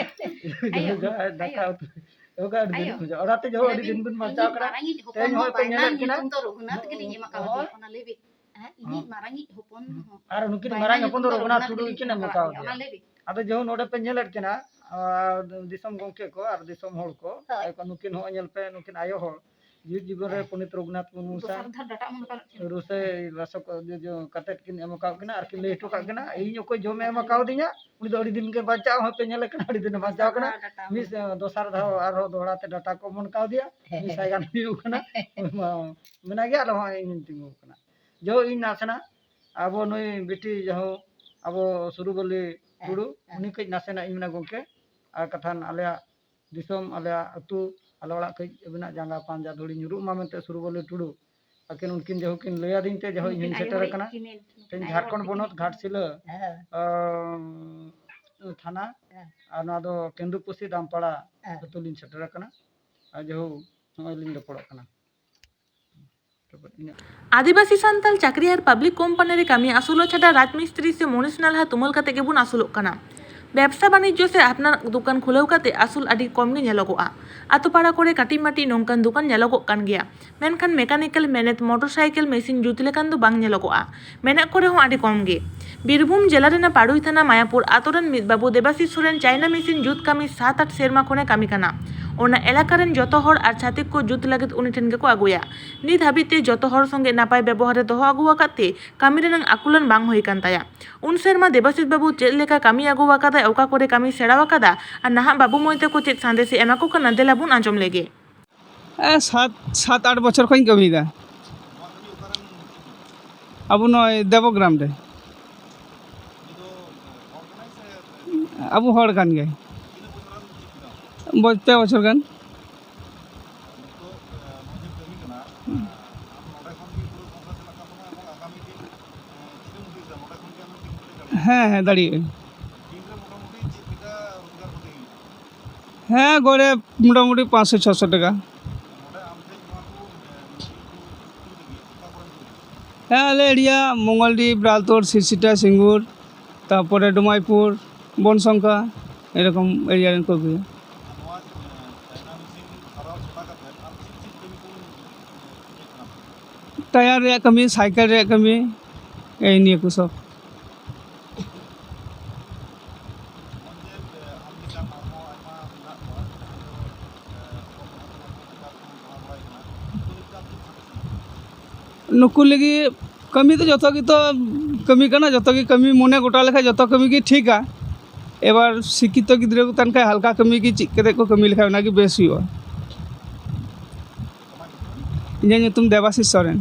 ᱟᱭᱳ, ᱡᱟᱦᱟᱸᱭ ᱫᱟᱠᱟ ᱟᱭᱳ᱾ ᱩᱛᱩ, ᱚᱠᱟ ᱟᱹᱰᱤ ᱫᱤᱱ ᱟᱭᱳ᱾ ᱠᱷᱚᱱᱟᱜ᱾ ᱚᱱᱟᱛᱮ ᱡᱚᱦᱚᱜ ᱟᱹᱰᱤ ᱫᱤᱱ ᱵᱤᱱ ᱵᱟᱧᱪᱟᱣ ᱤᱧᱤᱡ ᱠᱟᱱᱟ᱾ ᱢᱟᱨᱟᱝᱤᱡ ᱦᱚᱯᱚᱱ ᱛᱮᱦᱮᱧ ᱦᱚᱸ ᱦᱚᱸᱜᱼᱚᱭ ᱯᱮ ᱵᱟᱭᱱᱟ ᱧᱮᱞᱮᱫ ᱠᱤᱱᱟ᱾ ᱧᱩᱛᱩᱢ ᱫᱚ ᱨᱚᱜᱷᱩᱱᱟᱛᱷ ᱜᱮᱞᱤᱧ ᱮᱢ ᱟᱠᱟᱣᱟᱫᱮᱭᱟ, ᱦᱳᱭ᱾ ᱚᱱᱟ ᱞᱟᱹᱭ ᱵᱤᱱ᱾ ᱦᱮᱸ, ᱤᱧᱤᱡ ᱦᱚᱸ᱾ ᱢᱟᱨᱟᱝᱤᱡ ᱦᱚᱯᱚᱱ ᱦᱚᱸ ᱟᱨ ᱩᱱᱠᱤᱱ ᱵᱟᱭᱱᱟ ᱢᱟᱨᱟᱝ ᱦᱚᱯᱚᱱ ᱧᱩᱛᱩᱢ ᱫᱚ ᱫᱚ ᱨᱚᱜᱷᱩᱱᱟᱛᱷ ᱨᱚᱜᱷᱩᱱᱟᱛᱷ ᱴᱩᱰᱩ ᱜᱮᱞᱤᱧ ᱜᱮᱠᱤᱱ ᱮᱢ ᱮᱢ ᱟᱠᱟᱣᱟᱫᱮᱭᱟ, ᱟᱠᱟᱣᱟᱫᱮᱭᱟ᱾ ᱚᱱᱟ ᱞᱟᱹᱭ ᱵᱤᱱ᱾ ᱟᱫᱚ ᱡᱚᱦᱚᱜ ᱱᱚᱰᱮ ᱯᱮ ᱧᱮᱞᱮᱫ ᱠᱤᱱᱟ, ᱟᱨ ᱫᱤᱥᱚᱢ ᱜᱚᱢᱠᱮ ᱠᱚ ᱟᱨ ᱫᱤᱥᱚᱢ ᱦᱚᱲ ᱠᱚ, ᱦᱳᱭ᱾ ᱟᱭᱳ ᱠᱚ, ᱱᱩᱠᱤᱱ ᱦᱚᱸ ᱧᱮᱞ ᱯᱮ, ᱱᱩᱠᱤᱱ ᱟᱭᱳ ᱦᱚᱲ ᱡᱤᱣᱤᱫ ᱡᱤᱵᱚᱱ ᱨᱮ ᱦᱮᱸ᱾ ᱯᱚᱱᱰᱤᱛ ᱨᱚᱜᱷᱩᱱᱟᱛᱷ ᱢᱩᱨᱢᱩ ᱥᱟᱶ ᱫᱚᱥᱟᱨ ᱫᱷᱟᱣ ᱰᱟᱴᱟ ᱚᱢᱚᱱ ᱠᱟᱱᱟ ᱴᱷᱤᱠ᱾ ᱨᱩᱥᱟᱹᱭ ᱞᱟᱥᱚᱠ ᱡᱚ-, ᱡᱚ-, ᱠᱟᱛᱮᱫ ᱠᱤᱱ ᱮᱢ ᱟᱠᱟᱫ ᱠᱤᱱᱟ ᱟᱨ ᱠᱤᱱ ᱞᱟᱹᱭ ᱦᱚᱴᱚ ᱠᱟᱜ ᱠᱤᱱᱟ, ᱤᱧ ᱚᱠᱚᱭ ᱡᱚᱢᱮ ᱮᱢ ᱟᱠᱟᱣᱫᱤᱧᱟ, ᱩᱱᱤ ᱫᱚ ᱟᱹᱰᱤ ᱫᱤᱱ ᱜᱮ ᱵᱟᱧᱪᱟᱣ ᱦᱚᱸᱯᱮ ᱧᱮᱞᱮ ᱠᱟᱱᱟ, ᱟᱹᱰᱤ ᱫᱤᱱᱮ ᱵᱟᱧᱪᱟᱣ ᱠᱟᱱᱟ᱾ ᱫᱚᱥᱟᱨ ᱫᱷᱟᱣ ᱰᱟᱴᱟ ᱚᱢᱚᱱ᱾ ᱢᱤᱫ ᱥᱮ-, ᱫᱚᱥᱟᱨ ᱫᱷᱟᱣ ᱟᱨᱦᱚᱸ ᱫᱚᱦᱲᱟ ᱛᱮ ᱰᱟᱴᱟ ᱠᱚ ᱚᱢᱚᱱ ᱠᱟᱣᱫᱮᱭᱟ, ᱦᱮᱸ, ᱢᱤᱫ ᱥᱟᱭ ᱜᱟᱱ ᱦᱩᱭᱩᱜ ᱠᱟᱱᱟ᱾ ᱢᱮᱱᱟᱜ ᱜᱮᱭᱟ, ᱟᱨᱦᱚᱸ ᱤᱧ ᱛᱤᱸᱜᱩ ᱠᱟᱱᱟ᱾ ᱡᱚ ᱤᱧ ᱱᱟᱥᱮᱱᱟᱜ ᱟᱵᱚ ᱱᱩᱭ ᱵᱤᱴᱤ ᱡᱟᱦᱳ ᱟᱵᱚ ᱥᱩᱨᱩᱵᱟᱹᱞᱤ ᱦᱮᱸ, ᱴᱩᱰᱩ, ᱦᱮᱸ᱾ ᱩᱱᱤ ᱠᱟᱹᱡ ᱱᱟᱥᱮᱱᱟᱜ ᱤᱧ ᱢᱮᱱᱟ ᱜᱚᱢᱠᱮ, ᱟᱨ ᱠᱟᱛᱷᱟᱱ ᱟᱞᱮᱭᱟᱜ ᱫᱤᱥᱚᱢ, ᱟᱞᱮᱭᱟᱜ ᱟᱹᱛᱩ, ᱟᱞᱮ ᱚᱲᱟᱜ ᱠᱟᱹᱡ ᱟᱹᱵᱤᱱᱟᱜ ᱡᱟᱸᱜᱟ ᱯᱟᱸᱡᱟ ᱫᱷᱩᱲᱤ ᱧᱩᱨᱩᱜ ᱢᱟ ᱢᱮᱱᱛᱮ ᱥᱩᱨᱩᱵᱟᱹᱞᱤ ᱴᱩᱰᱩ, ᱟᱹᱠᱤᱱ ᱩᱱᱠᱤᱱ ᱡᱟᱦᱳ ᱠᱤᱱ ᱞᱟᱹᱭ ᱟᱹᱫᱤᱧ ᱛᱮ ᱡᱟᱦᱳ ᱤᱧ ᱦᱚᱧ ᱥᱮᱴᱮᱨ ᱟᱠᱟᱱᱟ᱾ ᱛᱮᱦᱮᱧ ᱡᱷᱟᱲᱠᱷᱚᱸᱰ ᱯᱚᱱᱚᱛ ᱜᱷᱟᱴᱥᱤᱞᱟᱹ, ᱦᱮᱸ᱾ ᱟᱸ, ᱛᱷᱟᱱᱟ, ᱦᱮᱸ᱾ ᱟᱨ ᱱᱚᱣᱟ ᱫᱚ ᱠᱮᱱᱫᱩᱯᱩᱥᱤ ᱫᱟᱢᱯᱟᱲᱟ ᱦᱮᱸ᱾ ᱟᱹᱛᱩ ᱞᱤᱧ ᱥᱮᱴᱮᱨ ᱟᱠᱟᱱᱟ᱾ ᱟᱨ ᱡᱟᱦᱳ ᱱᱚᱜᱼᱚᱭ ᱞᱤᱧ ᱨᱚᱯᱚᱲᱚᱜ ᱠᱟᱱᱟ᱾ ᱟᱹᱫᱤᱵᱟᱹᱥᱤ ᱥᱟᱱᱛᱟᱲ ᱪᱟᱹᱠᱨᱤ ᱟᱨ ᱯᱟᱵᱽᱞᱤᱠ ᱠᱳᱢᱯᱟᱱᱤ ᱨᱮ ᱠᱟᱹᱢᱤ ᱟᱹᱥᱩᱞᱚᱜ ᱪᱷᱟᱰᱟ ᱨᱟᱡᱽ ᱢᱤᱥᱛᱨᱤ ᱥᱮ ᱢᱩᱱᱤᱥ ᱱᱟᱞᱦᱟ ᱛᱩᱢᱟᱹᱞ ᱠᱟᱛᱮ ᱜᱮᱵᱚᱱ ᱟᱹᱥᱩᱞᱚᱜ ᱠᱟᱱᱟ᱾ ᱵᱮᱵᱽᱥᱟ ᱵᱟᱱᱤᱡᱽᱡᱚ ᱥᱮ ᱟᱯᱱᱟᱨ ᱫᱚᱠᱟᱱ ᱠᱷᱩᱞᱟᱹᱣ ᱠᱟᱛᱮ ᱟᱹᱥᱩᱞ ᱟᱹᱰᱤ ᱠᱚᱢ ᱜᱮ ᱧᱮᱞᱚᱜᱚᱜᱼᱟ᱾ ᱟᱛᱳ ᱯᱟᱲᱟ ᱠᱚᱨᱮ ᱠᱟᱹᱴᱤᱡ ᱢᱟᱹᱴᱤᱡ ᱱᱚᱝᱠᱟᱱ ᱫᱚᱠᱟᱱ ᱧᱮᱞᱚᱜᱚᱜ ᱠᱟᱱ ᱜᱮᱭᱟ, ᱢᱮᱱᱠᱷᱟᱱ ᱢᱮᱠᱟᱱᱤᱠᱮᱞ, ᱢᱮᱱᱮᱛ ᱢᱚᱴᱚᱨ ᱥᱟᱭᱠᱮᱞ, ᱢᱮᱥᱤᱱ ᱡᱩᱛ ᱞᱮᱠᱟᱱ ᱫᱚ ᱵᱟᱝ ᱧᱮᱞᱚᱜᱚᱜᱼᱟ᱾ ᱢᱮᱱᱟᱜ ᱠᱚ ᱨᱮᱦᱚᱸ ᱟᱹᱰᱤ ᱠᱚᱢ ᱜᱮ᱾ ᱵᱤᱨᱵᱷᱩᱢ ᱡᱮᱞᱟ ᱨᱮᱱᱟᱜ ᱯᱟᱲᱩᱭ ᱛᱷᱟᱱᱟ ᱢᱟᱭᱟᱯᱩᱨ ᱟᱛᱳ ᱨᱮᱱ ᱢᱤᱫ ᱵᱟᱹᱵᱩ ᱫᱮᱵᱟᱥᱤᱥ ᱥᱚᱨᱮᱱ ᱪᱟᱭᱱᱟ ᱢᱮᱥᱤᱱ ᱡᱩᱛ ᱠᱟᱹᱢᱤ ᱥᱟᱛ ᱟᱴ ᱥᱮᱨᱢᱟ ᱠᱷᱚᱱᱮ ᱠᱟᱹᱢᱤ ᱠᱟᱱᱟ᱾ ᱚᱱᱟ ᱮᱞᱟᱠᱟ ᱨᱮᱱ ᱡᱚᱛᱚ ᱦᱚᱲ ᱟᱨ ᱪᱷᱟᱹᱛᱤᱠ ᱠᱚ ᱡᱩᱛ ᱞᱟᱹᱜᱤᱫ ᱩᱱᱤ ᱴᱷᱮᱱ ᱜᱮᱠᱚ ᱟᱹᱜᱩᱭᱟ᱾ ᱱᱤᱛ ᱦᱟᱹᱵᱤᱡ ᱛᱮ ᱡᱚᱛᱚ ᱦᱚᱲ ᱥᱚᱸᱜᱮ ᱱᱟᱯᱟᱭ ᱵᱮᱵᱚᱦᱟᱨᱮ ᱫᱚᱦᱚ ᱟᱹᱜᱩ ᱟᱠᱟᱫ ᱛᱮ ᱠᱟᱹᱢᱤ ᱨᱮᱱᱟᱜ ᱟᱹᱠᱩᱞᱟᱹᱱ ᱵᱟᱝ ᱦᱩᱭ ᱟᱠᱟᱱ ᱛᱟᱭᱟ᱾ ᱩᱱ ᱥᱮᱨᱢᱟ ᱫᱮᱵᱟᱥᱤᱥ ᱵᱟᱹᱵᱩ ᱪᱮᱫ ᱞᱮᱠᱟ ᱠᱟᱹᱢᱤ ᱟᱹᱜᱩ ᱟᱠᱟᱫᱟᱭ, ᱚᱠᱟ ᱠᱚᱨᱮ ᱠᱟᱹᱢᱤ ᱥᱮᱬᱟ ᱟᱠᱟᱫᱟ ᱟᱨ ᱱᱟᱦᱟᱜ ᱵᱟᱹᱵᱩ ᱢᱟᱹᱭ ᱛᱟᱠᱚ ᱪᱮᱫ ᱥᱟᱸᱫᱮᱥ ᱮ ᱮᱢᱟ ᱠᱚ ᱠᱟᱱᱟ, ᱫᱮᱞᱟ ᱵᱚᱱ ᱟᱸᱡᱚᱢ ᱞᱮᱜᱮ᱾ ᱦᱮᱸ, ᱥᱟᱛ, ᱥᱟᱛ ᱟᱴ ᱵᱚᱪᱷᱚᱨ ᱠᱷᱚᱱ ᱤᱧ ᱠᱟᱹᱢᱤᱭᱮᱫᱟ᱾ ᱟᱵᱚ ᱱᱚᱜᱼᱚᱭ ᱫᱮᱵᱚᱜᱨᱟᱢ ᱨᱮ᱾ ᱟᱵᱚ ᱦᱚᱲ ᱠᱟᱱ ᱜᱮᱭᱟᱭ᱾ ᱵᱚ-, ᱯᱮ ᱵᱚᱪᱷᱚᱨ ᱜᱟᱱ᱾ ᱦᱮᱸ, ᱦᱮᱸ, ᱫᱟᱲᱮᱭᱟᱜ ᱟᱹᱧ᱾ ᱦᱮᱸ, ᱜᱚᱲᱮ ᱢᱚᱴᱟᱢᱩᱴᱤ ᱯᱟᱸᱪᱥᱚ ᱪᱷᱚᱥᱚ ᱴᱟᱠᱟ᱾ ᱦᱮᱸ, ᱟᱞᱮ ᱮᱨᱤᱭᱟ ᱢᱚᱝᱜᱚᱞᱰᱤ, ᱵᱨᱟᱞᱛᱳᱲ, ᱥᱤᱨᱥᱤᱴᱟ, ᱥᱤᱝᱜᱩᱨ, ᱛᱟᱨᱯᱚᱨᱮ ᱰᱩᱢᱟᱭᱯᱩᱨ, ᱵᱚᱱᱥᱚᱝᱠᱷᱟ, ᱮᱨᱚᱠᱚᱢ ᱮᱨᱤᱭᱟ ᱨᱮᱱ ᱠᱚ ᱟᱹᱜᱩᱭᱟ᱾ ᱴᱟᱭᱟᱨ ᱨᱮᱭᱟᱜ ᱠᱟᱹᱢᱤ, ᱥᱟᱭᱠᱮᱞ ᱨᱮᱭᱟᱜ ᱠᱟᱹᱢᱤ, ᱮᱭ ᱱᱤᱭᱟᱹ ᱠᱚ ᱥᱚᱵ᱾ ᱱᱩᱠᱩ ᱞᱟᱹᱜᱤᱫ ᱠᱟᱹᱢᱤ ᱫᱚ ᱡᱚᱛᱚ ᱜᱮᱛᱚ ᱠᱟᱹᱢᱤ ᱠᱟᱱᱟ, ᱡᱚᱛᱚ ᱜᱮ ᱠᱟᱹᱢᱤ ᱢᱚᱱᱮ ᱜᱚᱴᱟ ᱞᱮᱠᱷᱟᱱ ᱡᱚᱛᱚ ᱠᱟᱹᱢᱤ ᱜᱮ ᱴᱷᱤᱠᱟ᱾ ᱮᱵᱟᱨ ᱥᱤᱠᱠᱷᱤᱛᱚ ᱜᱤᱫᱽᱨᱟᱹ ᱠᱚ ᱛᱟᱦᱮᱱ ᱠᱷᱟᱱ ᱦᱟᱞᱠᱟ ᱠᱟᱹᱢᱤ ᱜᱮ ᱪᱮᱫ ᱠᱟᱛᱮ ᱠᱚ ᱠᱟᱹᱢᱤ ᱞᱮᱠᱷᱟᱱ ᱚᱱᱟᱜᱮ ᱵᱮᱥ ᱦᱩᱭᱩᱜᱼᱟ᱾ ᱤᱧᱟᱹᱜ ᱧᱩᱛᱩᱢ ᱫᱮᱵᱟᱥᱤᱥ ᱥᱚᱨᱮᱱ,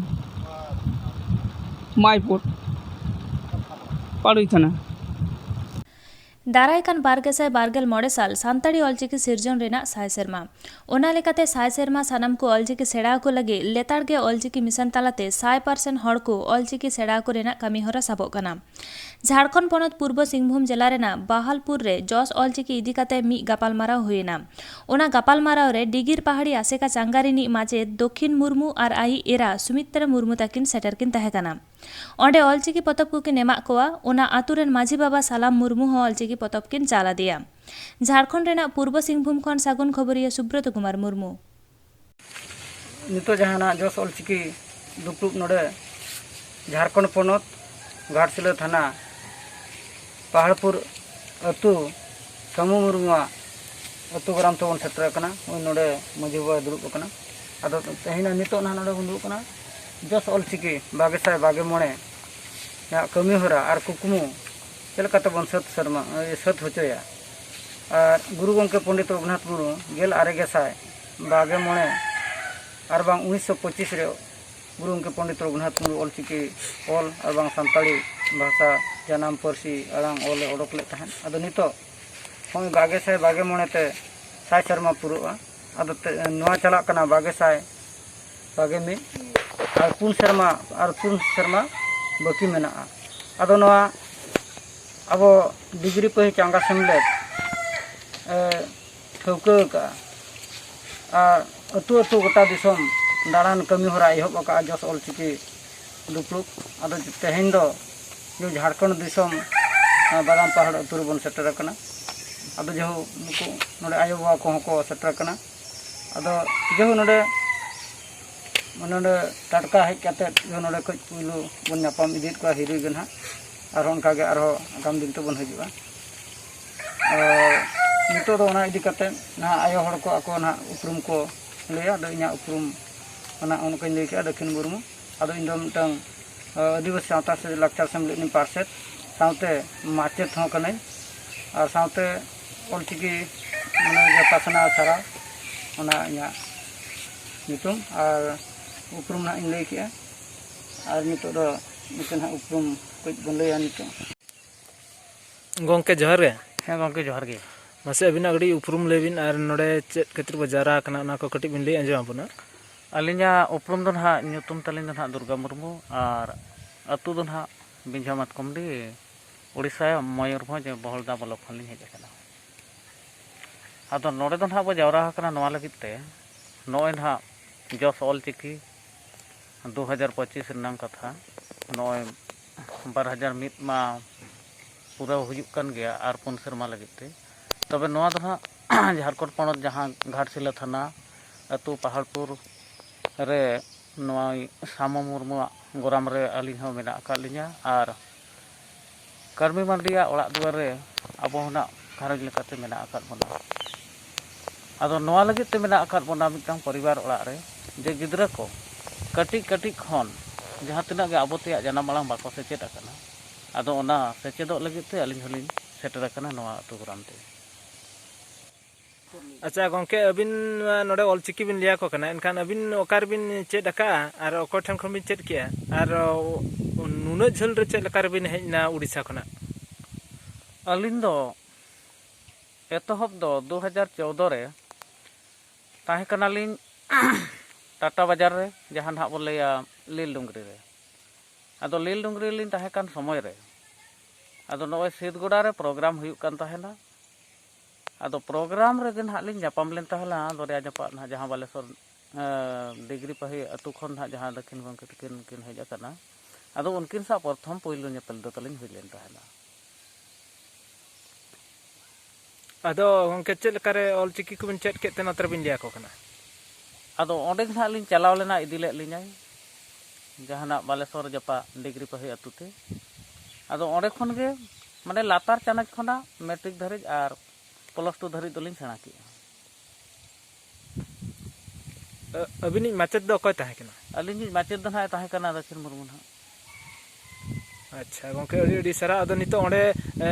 ᱢᱟᱭᱯᱩᱨ, ᱯᱟᱲᱩᱭ ᱛᱷᱟᱱᱟ᱾ ᱫᱟᱨᱟᱭ ᱠᱟᱱ ᱵᱟᱨ ᱜᱮᱥᱟᱭ ᱵᱟᱨ ᱜᱮᱞ ᱢᱚᱬᱮ ᱥᱟᱞ ᱥᱟᱱᱛᱟᱲᱤ ᱚᱞᱪᱤᱠᱤ ᱥᱤᱨᱡᱚᱱ ᱨᱮᱱᱟᱜ ᱥᱟᱭ ᱥᱮᱨᱢᱟ᱾ ᱚᱱᱟ ᱞᱮᱠᱟᱛᱮ ᱥᱟᱭ ᱥᱮᱨᱢᱟ ᱥᱟᱱᱟᱢ ᱠᱚ ᱚᱞᱪᱤᱠᱤ ᱥᱮᱬᱟ ᱟᱠᱚ ᱞᱟᱹᱜᱤᱫ ᱞᱮᱛᱟᱲ ᱜᱮ ᱚᱞᱪᱤᱠᱤ ᱢᱤᱥᱚᱱ ᱛᱟᱞᱟᱛᱮ ᱥᱟᱭ ᱯᱟᱨᱥᱮᱱᱴ ᱦᱚᱲ ᱠᱚ ᱚᱞᱪᱤᱠᱤ ᱥᱮᱬᱟ ᱟᱠᱚ ᱨᱮᱱᱟᱜ ᱠᱟᱹᱢᱤ ᱦᱚᱨᱟ ᱥᱟᱵᱚᱜ ᱠᱟᱱᱟ᱾ ᱡᱷᱟᱲᱠᱷᱚᱸᱰ ᱯᱚᱱᱚᱛ ᱯᱩᱨᱵᱚ ᱥᱤᱝᱵᱷᱩᱢ ᱡᱮᱞᱟ ᱨᱮᱱᱟᱜ ᱵᱟᱦᱟᱞᱯᱩᱨ ᱨᱮ ᱡᱚᱥ ᱚᱞᱪᱤᱠᱤ ᱤᱫᱤ ᱠᱟᱛᱮ ᱢᱤᱫ ᱜᱟᱯᱟᱞᱢᱟᱨᱟᱣ ᱦᱩᱭᱮᱱᱟ᱾ ᱚᱱᱟ ᱜᱟᱯᱟᱞᱢᱟᱨᱟᱣ ᱨᱮ ᱰᱤᱜᱤᱨ ᱯᱟᱦᱟᱲᱤ ᱟᱥᱮᱠᱟ ᱪᱟᱝᱜᱟ ᱨᱤᱱᱤᱡ ᱢᱟᱪᱮᱫ ᱫᱚᱠᱷᱤᱱ ᱢᱩᱨᱢᱩ ᱟᱨ ᱟᱭᱤᱡ ᱮᱨᱟ ᱥᱩᱢᱤᱛᱨᱟ ᱢᱩᱨᱢᱩ ᱛᱟᱹᱠᱤᱱ ᱥᱮᱴᱮᱨ ᱠᱤᱱ ᱛᱟᱦᱮᱸ ᱠᱟᱱᱟ᱾ ᱚᱸᱰᱮ ᱚᱞᱪᱤᱠᱤ ᱯᱚᱛᱚᱵ ᱠᱚᱠᱤᱱ ᱮᱢᱟᱜ ᱠᱚᱣᱟ᱾ ᱚᱱᱟ ᱟᱹᱛᱩ ᱨᱮᱱ ᱢᱟᱹᱡᱷᱤ ᱵᱟᱵᱟ ᱥᱟᱞᱟᱢ ᱢᱩᱨᱢᱩ ᱦᱚᱸ ᱚᱞᱪᱤᱠᱤ ᱯᱚᱛᱚᱵ ᱠᱤᱱ ᱪᱟᱞ ᱟᱫᱮᱭᱟ᱾ ᱡᱷᱟᱲᱠᱷᱚᱸᱰ ᱨᱮᱱᱟᱜ ᱯᱩᱨᱵᱚ ᱥᱤᱝᱵᱷᱩᱢ ᱠᱷᱚᱱ ᱥᱟᱹᱜᱩᱱ ᱠᱷᱚᱵᱚᱨᱤᱭᱟᱹ ᱥᱩᱵᱨᱚᱛ ᱠᱩᱢᱟᱨ ᱢᱩᱨᱢᱩ᱾ ᱱᱤᱛᱚᱜ ᱡᱟᱦᱟᱸ ᱱᱟᱜ ᱡᱚᱥ ᱚᱞᱪᱤᱠᱤ ᱫᱩᱯᱲᱩᱵ ᱱᱚᱰᱮ ᱡᱷᱟᱲᱠᱷᱚᱸᱰ ᱯᱚᱱᱚᱛ ᱜᱷᱟᱴᱥᱤᱞᱟᱹ ᱛᱷᱟᱱᱟ ᱯᱟᱦᱟᱲᱯᱩᱨ ᱟᱹᱛᱩ ᱥᱟᱹᱢᱩ ᱢᱩᱨᱢᱩᱣᱟᱜ ᱟᱹᱛᱩ ᱜᱨᱟᱢ ᱛᱮᱵᱚᱱ ᱥᱮᱴᱮᱨ ᱟᱠᱟᱱᱟ᱾ ᱱᱚᱜᱼᱚᱭ ᱱᱚᱰᱮ ᱢᱟᱹᱡᱷᱤ ᱵᱟᱵᱟᱭ ᱫᱩᱲᱩᱵ ᱟᱠᱟᱱᱟ᱾ ᱟᱫᱚ ᱛᱮᱦᱮᱧ ᱱᱤᱛᱚᱜ ᱱᱟᱦᱟᱜ ᱱᱚᱰᱮ ᱵᱚᱱ ᱫᱩᱲᱩᱵ ᱠᱟᱱᱟ ᱡᱚᱥ ᱚᱞᱪᱤᱠᱤ ᱵᱟᱜᱮ ᱥᱟᱭ ᱵᱟᱜᱮ ᱢᱚᱬᱮ ᱨᱮᱭᱟᱜ ᱠᱟᱹᱢᱤ ᱦᱚᱨᱟ ᱟᱨ ᱠᱩᱠᱢᱩ ᱪᱮᱫ ᱞᱮᱠᱟᱛᱮ ᱵᱚᱱ ᱥᱟᱹᱛ ᱥᱮᱨᱢᱟ ᱥᱟᱹᱛ ᱦᱚᱪᱚᱭᱟ᱾ ᱟᱨ ᱜᱩᱨᱩ ᱜᱚᱢᱠᱮ ᱯᱚᱱᱰᱤᱛ ᱨᱚᱜᱷᱩᱱᱟᱛᱷ ᱢᱩᱨᱢᱩ ᱜᱮᱞ ᱟᱨᱮ ᱜᱮᱥᱟᱭ ᱵᱟᱜᱮ ᱢᱚᱬᱮ ᱟᱨ ᱵᱟᱝ ᱩᱱᱤᱥᱥᱚ ᱯᱚᱸᱪᱤᱥ ᱨᱮ ᱜᱩᱨᱩ ᱜᱚᱢᱠᱮ ᱯᱚᱱᱰᱤᱛ ᱨᱚᱜᱷᱩᱱᱟᱛᱷ ᱢᱩᱨᱢᱩ ᱚᱞᱪᱤᱠᱤ ᱚᱞ ᱟᱨ ᱵᱟᱝ ᱥᱟᱱᱛᱟᱲᱤ ᱵᱷᱟᱥᱟ ᱡᱟᱱᱟᱢ ᱯᱟᱹᱨᱥᱤ ᱟᱲᱟᱝ ᱚᱞ ᱮ ᱚᱰᱚᱠ ᱞᱮᱫ ᱛᱟᱦᱮᱸᱫ᱾ ᱟᱫᱚ ᱱᱤᱛᱚᱜ ᱱᱚᱜᱼᱚᱭ ᱵᱟᱜᱮ ᱥᱟᱭ ᱵᱟᱜᱮ ᱢᱚᱬᱮ ᱛᱮ ᱥᱟᱭ ᱥᱮᱨᱢᱟ ᱯᱩᱨᱟᱹᱜᱼᱟ᱾ ᱟᱫᱚ ᱛᱮ- ᱱᱚᱣᱟ ᱪᱟᱞᱟᱜ ᱠᱟᱱᱟ ᱵᱟᱜᱮ ᱥᱟᱭ ᱵᱟᱜᱮ ᱢᱤᱫ, ᱟᱨ ᱯᱩᱱ ᱥᱮᱨᱢᱟ ᱟᱨ ᱯᱩᱱ ᱥᱮᱨᱢᱟ ᱵᱟᱹᱠᱤ ᱢᱮᱱᱟᱜᱼᱟ᱾ ᱟᱫᱚ ᱱᱚᱣᱟ ᱟᱵᱚ ᱰᱤᱜᱽᱨᱤ ᱯᱟᱹᱦᱤ ᱪᱟᱸᱜᱟ ᱥᱮᱢᱞᱮᱫ ᱮ ᱴᱷᱟᱹᱣᱠᱟᱹ ᱟᱠᱟᱫᱼᱟ᱾ ᱟᱨ ᱟᱹᱛᱩ ᱟᱹᱛᱩ ᱜᱚᱴᱟ ᱫᱤᱥᱚᱢ ᱫᱟᱬᱟᱱ ᱠᱟᱹᱢᱤ ᱦᱚᱨᱟ ᱮᱦᱚᱵ ᱟᱠᱟᱫᱼᱟ ᱡᱚᱥ ᱚᱞᱪᱤᱠᱤ ᱫᱩᱯᱲᱩᱵ᱾ ᱟᱫᱚ ᱛᱮᱦᱮᱧ ᱫᱚ ᱡᱷᱟᱲᱠᱷᱚᱸᱰ ᱫᱤᱥᱚᱢ ᱵᱟᱫᱟᱢ ᱯᱟᱦᱟᱲ ᱟᱹᱛᱩ ᱨᱮᱵᱚᱱ ᱥᱮᱴᱮᱨ ᱟᱠᱟᱱᱟ᱾ ᱟᱫᱚ ᱡᱟᱦᱳ ᱱᱩᱠᱩ ᱱᱚᱰᱮ ᱟᱭᱳᱼᱵᱟᱵᱟ ᱠᱚᱦᱚᱸ ᱠᱚ ᱥᱮᱴᱮᱨ ᱟᱠᱟᱱᱟ᱾ ᱟᱫᱚ ᱡᱟᱦᱳ ᱱᱚᱰᱮ ᱱᱚᱰᱮ ᱴᱟᱴᱠᱟ ᱦᱮᱡ ᱠᱟᱛᱮᱫ ᱡᱟᱦᱳ ᱱᱚᱰᱮ ᱠᱷᱚᱱ ᱯᱩᱭᱞᱩ ᱵᱚᱱ ᱧᱟᱯᱟᱢ ᱤᱫᱤᱭᱮᱫ ᱠᱚᱣᱟ ᱦᱤᱨᱤ ᱜᱮ ᱱᱟᱦᱟᱜ᱾ ᱟᱨᱦᱚᱸ ᱚᱱᱠᱟᱜᱮ ᱟᱨᱦᱚᱸ ᱟᱜᱟᱢ ᱫᱤᱱ ᱛᱮᱵᱚᱱ ᱦᱤᱡᱩᱜᱼᱟ᱾ ᱟᱨ ᱱᱤᱛᱚᱜ ᱫᱚ ᱚᱱᱟ ᱤᱫᱤ ᱠᱟᱛᱮᱫ ᱱᱟᱦᱟᱜ ᱟᱭᱳ ᱦᱚᱲ ᱠᱚ ᱟᱠᱚ ᱱᱟᱦᱟᱜ ᱩᱯᱨᱩᱢ ᱠᱚ ᱞᱟᱹᱭᱟ᱾ ᱟᱫᱚ ᱤᱧᱟᱹᱜ ᱩᱯᱨᱩᱢ ᱚᱱᱟ ᱚᱱᱠᱟᱧ ᱞᱟᱹᱭ ᱠᱮᱜᱼᱟ, ᱫᱟᱹᱠᱷᱤᱱ ᱢᱩᱨᱢᱩ᱾ ᱟᱫᱚ ᱤᱧ ᱫᱚ ᱢᱤᱫᱴᱟᱝ ᱟᱹᱫᱤᱵᱟᱹᱥᱤ ᱥᱟᱶᱛᱟ ᱥᱮ ᱞᱟᱠᱪᱟᱨ ᱥᱮᱢᱞᱮᱫ ᱨᱤᱱᱤᱡ ᱯᱟᱨᱥᱮᱛ, ᱥᱟᱶᱛᱮ ᱢᱟᱪᱮᱫ ᱦᱚᱸ ᱠᱟᱹᱱᱟᱹᱧ᱾ ᱟᱨ ᱥᱟᱶᱛᱮ ᱚᱞᱪᱤᱠᱤ ᱢᱟᱱᱮ ᱡᱮ ᱯᱟᱥᱱᱟᱣ ᱪᱷᱟᱨᱟᱣ, ᱚᱱᱟ ᱤᱧᱟᱹᱜ ᱧᱩᱛᱩᱢ ᱟᱨ ᱩᱯᱨᱩᱢ ᱱᱟᱦᱟᱜ ᱤᱧ ᱞᱟᱹᱭ ᱠᱮᱜᱼᱟ᱾ ᱟᱨ ᱱᱤᱛᱚᱜ ᱫᱚ ᱢᱤᱫᱴᱮᱱ ᱦᱟᱸᱜ ᱩᱯᱨᱩᱢ ᱠᱟᱹᱡ ᱵᱚᱱ ᱞᱟᱹᱭᱟ ᱱᱤᱛᱚᱜ᱾ ᱜᱚᱢᱠᱮ ᱡᱚᱦᱟᱨ ᱜᱮ᱾ ᱦᱮᱸ ᱜᱚᱢᱠᱮ ᱡᱚᱦᱟᱨ ᱜᱮ᱾ ᱢᱟᱥᱮ ᱟᱹᱵᱤᱱᱟᱜ ᱠᱟᱹᱴᱤᱡ ᱩᱯᱨᱩᱢ ᱞᱟᱹᱭ ᱵᱤᱱ ᱟᱨ ᱱᱚᱰᱮ ᱪᱮᱫ ᱠᱷᱟᱹᱛᱤᱨ ᱵᱚ ᱡᱟᱣᱨᱟ ᱟᱠᱟᱱᱟ, ᱚᱱᱟ ᱠᱚ ᱠᱟᱹᱴᱤᱡ ᱵᱤᱱ ᱞᱟᱹᱭ ᱟᱸᱡᱚᱢ ᱟᱵᱚᱱᱟ᱾ ᱟᱹᱞᱤᱧᱟᱜ ᱩᱯᱨᱩᱢ ᱫᱚ ᱱᱟᱦᱟᱜ, ᱧᱩᱛᱩᱢ ᱛᱟᱹᱞᱤᱧ ᱫᱚ ᱱᱟᱦᱟᱜ ᱫᱩᱨᱜᱟ ᱢᱩᱨᱢᱩ ᱟᱨ ᱟᱹᱛᱩ ᱫᱚ ᱱᱟᱦᱟᱜ ᱵᱤᱸᱡᱷᱟ ᱢᱟᱛᱠᱚᱢᱰᱤ, ᱩᱲᱤᱥᱥᱟ, ᱢᱚᱭᱩᱨᱵᱷᱚᱸᱡᱽ ᱵᱚᱦᱚᱲᱫᱟ ᱵᱞᱚᱠ ᱠᱷᱚᱱ ᱞᱤᱧ ᱦᱮᱡ ᱟᱠᱟᱱᱟ᱾ ᱟᱫᱚ ᱱᱚᱰᱮ ᱫᱚ ᱱᱟᱦᱟᱜ ᱵᱚ ᱡᱟᱣᱨᱟ ᱟᱠᱟᱱᱟ ᱱᱚᱣᱟ ᱞᱟᱹᱜᱤᱫ ᱛᱮ, ᱱᱚᱜᱼᱚᱭ ᱱᱟᱦᱟᱜ ᱡᱚᱥ ᱚᱞ ᱪᱤᱠᱤ ᱫᱩ ᱦᱟᱡᱟᱨ ᱯᱚᱸᱪᱤᱥ ᱨᱮᱱᱟᱝ ᱠᱟᱛᱷᱟ, ᱱᱚᱜᱼᱚᱭ ᱵᱟᱨ ᱦᱟᱡᱟᱨ ᱢᱤᱫ ᱢᱟ ᱯᱩᱨᱟᱹᱣ ᱦᱩᱭᱩᱜ ᱠᱟᱱ ᱜᱮᱭᱟ ᱟᱨ ᱯᱩᱱ ᱥᱮᱨᱢᱟ ᱞᱟᱹᱜᱤᱫ ᱛᱮ᱾ ᱛᱚᱵᱮ ᱱᱚᱣᱟ ᱫᱚ ᱱᱟᱦᱟᱜ ᱡᱷᱟᱲᱠᱷᱚᱸᱰ ᱯᱚᱱᱚᱛ ᱡᱟᱦᱟᱸ ᱜᱷᱟᱴᱥᱤᱞᱟᱹ ᱛᱷᱟᱱᱟ ᱟᱹᱛᱩ ᱯᱟᱦᱟᱲᱯᱩᱨ ᱨᱮ ᱱᱚᱣᱟ ᱥᱟᱢᱚ ᱢᱩᱨᱢᱩᱣᱟᱜ ᱜᱚᱨᱟᱢ ᱨᱮ ᱟᱹᱞᱤᱧ ᱦᱚᱸ ᱢᱮᱱᱟᱜ ᱟᱠᱟᱫ ᱞᱤᱧᱟ᱾ ᱟᱨ ᱠᱟᱹᱨᱢᱤ ᱢᱟᱹᱱᱰᱤᱭᱟᱜ ᱚᱲᱟᱜ ᱫᱩᱣᱟᱹᱨ ᱨᱮ ᱟᱵᱚ ᱦᱚᱸ ᱱᱟᱜ ᱜᱷᱟᱨᱚᱸᱡᱽ ᱞᱮᱠᱟᱛᱮ ᱢᱮᱱᱟᱜ ᱟᱠᱟᱫ ᱵᱚᱱᱟ᱾ ᱟᱫᱚ ᱱᱚᱣᱟ ᱞᱟᱹᱜᱤᱫ ᱛᱮ ᱢᱮᱱᱟᱜ ᱟᱠᱟᱫ ᱵᱚᱱᱟ ᱢᱤᱫᱴᱟᱝ ᱯᱚᱨᱤᱵᱟᱨ ᱚᱲᱟᱜ ᱨᱮ, ᱡᱮ ᱜᱤᱫᱽᱨᱟᱹ ᱠᱚ ᱠᱟᱹᱴᱤᱡ ᱠᱟᱹᱴᱤᱡ ᱠᱷᱚᱱ ᱡᱟᱦᱟᱸ ᱛᱤᱱᱟᱹᱜ ᱜᱮ ᱟᱵᱚ ᱛᱮᱭᱟᱜ ᱡᱟᱱᱟᱢ ᱟᱲᱟᱝ ᱵᱟᱠᱚ ᱥᱮᱪᱮᱫ ᱟᱠᱟᱱᱟ, ᱟᱫᱚ ᱚᱱᱟ ᱥᱮᱪᱮᱫᱚᱜ ᱞᱟᱹᱜᱤᱫ ᱛᱮ ᱟᱹᱞᱤᱧ ᱦᱚᱸᱞᱤᱧ ᱥᱮᱴᱮᱨ ᱟᱠᱟᱱᱟ ᱱᱚᱣᱟ ᱟᱹᱛᱩ ᱜᱚᱨᱟᱢ ᱛᱮ᱾ ᱟᱪᱪᱷᱟ ᱜᱚᱢᱠᱮ, ᱟᱹᱵᱤᱱ ᱢᱟ ᱱᱚᱰᱮ ᱚᱞᱪᱤᱠᱤ ᱵᱤᱱ ᱞᱟᱹᱭ ᱟᱠᱚ ᱠᱟᱱᱟ, ᱮᱱᱠᱷᱟᱱ ᱟᱹᱵᱤᱱ ᱚᱠᱟ ᱨᱮᱵᱤᱱ ᱪᱮᱫ ᱟᱠᱟᱫᱼᱟ ᱟᱨ ᱚᱠᱚᱭ ᱴᱷᱮᱱ ᱠᱷᱚᱱ ᱵᱤᱱ ᱪᱮᱫ ᱠᱮᱜᱼᱟ? ᱟᱨ ᱱᱩᱱᱟᱹᱜ ᱡᱷᱟᱹᱞ ᱨᱮ ᱪᱮᱫ ᱞᱮᱠᱟ ᱨᱮᱵᱤᱱ ᱦᱮᱡ ᱮᱱᱟ ᱩᱲᱤᱥᱥᱟ ᱠᱷᱚᱱᱟᱜ? ᱟᱹᱞᱤᱧ ᱫᱚ ᱮᱛᱚᱦᱚᱵ ᱫᱚ ᱫᱩ ᱦᱟᱡᱟᱨ ᱪᱳᱣᱫᱚ ᱨᱮ ᱛᱟᱦᱮᱸ ᱠᱟᱱᱟᱞᱤᱧ ᱴᱟᱴᱟ ᱵᱟᱡᱟᱨ ᱨᱮ, ᱡᱟᱦᱟᱸ ᱱᱟᱦᱟᱜ ᱵᱚᱱ ᱞᱟᱹᱭᱟ ᱞᱤᱞ ᱰᱩᱝᱨᱤ ᱨᱮ᱾ ᱟᱫᱚ ᱞᱤᱞ ᱰᱩᱝᱨᱤ ᱨᱮᱞᱤᱧ ᱛᱟᱦᱮᱸ ᱠᱟᱱ ᱥᱚᱢᱚᱭ ᱨᱮ, ᱟᱫᱚ ᱱᱚᱜᱼᱚᱭ ᱥᱤᱫᱽᱜᱚᱰᱟ ᱨᱮ ᱯᱨᱳᱜᱨᱟᱢ ᱦᱩᱭᱩᱜ ᱠᱟᱱ ᱛᱟᱦᱮᱱᱟ᱾ ᱟᱫᱚ ᱯᱨᱳᱜᱨᱟᱢ ᱨᱮᱜᱮ ᱱᱟᱦᱟᱜ ᱞᱤᱧ ᱧᱟᱯᱟᱢ ᱞᱮᱱ ᱛᱟᱦᱮᱱᱟ ᱫᱚᱨᱭᱟ ᱡᱟᱯᱟᱜ ᱱᱟᱦᱟᱜ, ᱡᱟᱦᱟᱸ ᱵᱟᱞᱮᱥᱚᱨ ᱰᱤᱜᱽᱨᱤ ᱯᱟᱹᱦᱤ ᱟᱹᱛᱩ ᱠᱷᱚᱱ ᱱᱟᱦᱟᱜ ᱡᱟᱦᱟᱸ ᱫᱟᱹᱠᱷᱤᱱ ᱜᱚᱢᱠᱮ ᱛᱟᱹᱠᱤᱱ ᱠᱤᱱ ᱦᱮᱡ ᱟᱠᱟᱱᱟ᱾ ᱟᱫᱚ ᱩᱱᱠᱤᱱ ᱥᱟᱶ ᱯᱨᱚᱛᱷᱚᱢ ᱯᱳᱭᱞᱳ ᱧᱮᱯᱮᱞ ᱫᱚ ᱛᱟᱹᱞᱤᱧ ᱦᱩᱭ ᱞᱮᱱ ᱛᱟᱦᱮᱱᱟ᱾ ᱟᱫᱚ ᱜᱚᱢᱠᱮ, ᱪᱮᱫ ᱞᱮᱠᱟᱨᱮ ᱚᱞᱪᱤᱠᱤ ᱠᱚᱵᱤᱱ ᱪᱮᱫ ᱠᱮᱫ ᱛᱮ ᱱᱚᱛᱮ ᱨᱮᱵᱤᱱ ᱞᱟᱹᱭ ᱟᱠᱚ ᱠᱟᱱᱟ? ᱟᱫᱚ ᱚᱸᱰᱮ ᱜᱮ ᱱᱟᱦᱟᱜ ᱞᱤᱧ ᱪᱟᱞᱟᱣ ᱞᱮᱱᱟ, ᱤᱫᱤ ᱞᱮᱫ ᱞᱤᱧᱟᱭ ᱡᱟᱦᱟᱱᱟᱜ ᱵᱟᱞᱮᱥᱚᱨ ᱡᱟᱯᱟᱜ ᱰᱤᱜᱽᱨᱤ ᱯᱟᱹᱦᱤ ᱟᱹᱛᱩ ᱛᱮ᱾ ᱟᱫᱚ ᱚᱸᱰᱮ ᱠᱷᱚᱱ ᱜᱮ ᱢᱟᱱᱮ ᱞᱟᱛᱟᱨ ᱪᱟᱱᱟᱪ ᱠᱷᱚᱱᱟᱜ ᱢᱮᱴᱨᱤᱠ ᱫᱷᱟᱹᱨᱤᱡ ᱟᱨ ᱯᱞᱟᱥ ᱴᱩ ᱫᱷᱟᱹᱨᱤᱡ ᱫᱚᱞᱤᱧ ᱥᱮᱬᱟ ᱠᱮᱜᱼᱟ᱾ ᱟᱹᱵᱤᱱᱤᱡ ᱢᱟᱪᱮᱫ ᱫᱚ ᱚᱠᱚᱭ ᱛᱟᱦᱮᱸ ᱠᱟᱱᱟ? ᱟᱹᱞᱤᱧᱤᱡ ᱢᱟᱪᱮᱫ ᱫᱚ ᱱᱟᱦᱟᱜ ᱮ ᱛᱟᱦᱮᱸ ᱠᱟᱱᱟ ᱫᱟᱹᱠᱷᱤᱱ ᱢᱩᱨᱢᱩ ᱱᱟᱦᱟᱜ᱾ ᱟᱪᱪᱷᱟ ᱜᱚᱢᱠᱮ, ᱟᱹᱰᱤ ᱟᱹᱰᱤ ᱥᱟᱨᱦᱟᱣ᱾ ᱟᱫᱚ ᱱᱤᱛᱚᱜ ᱚᱸᱰᱮ, ᱮ,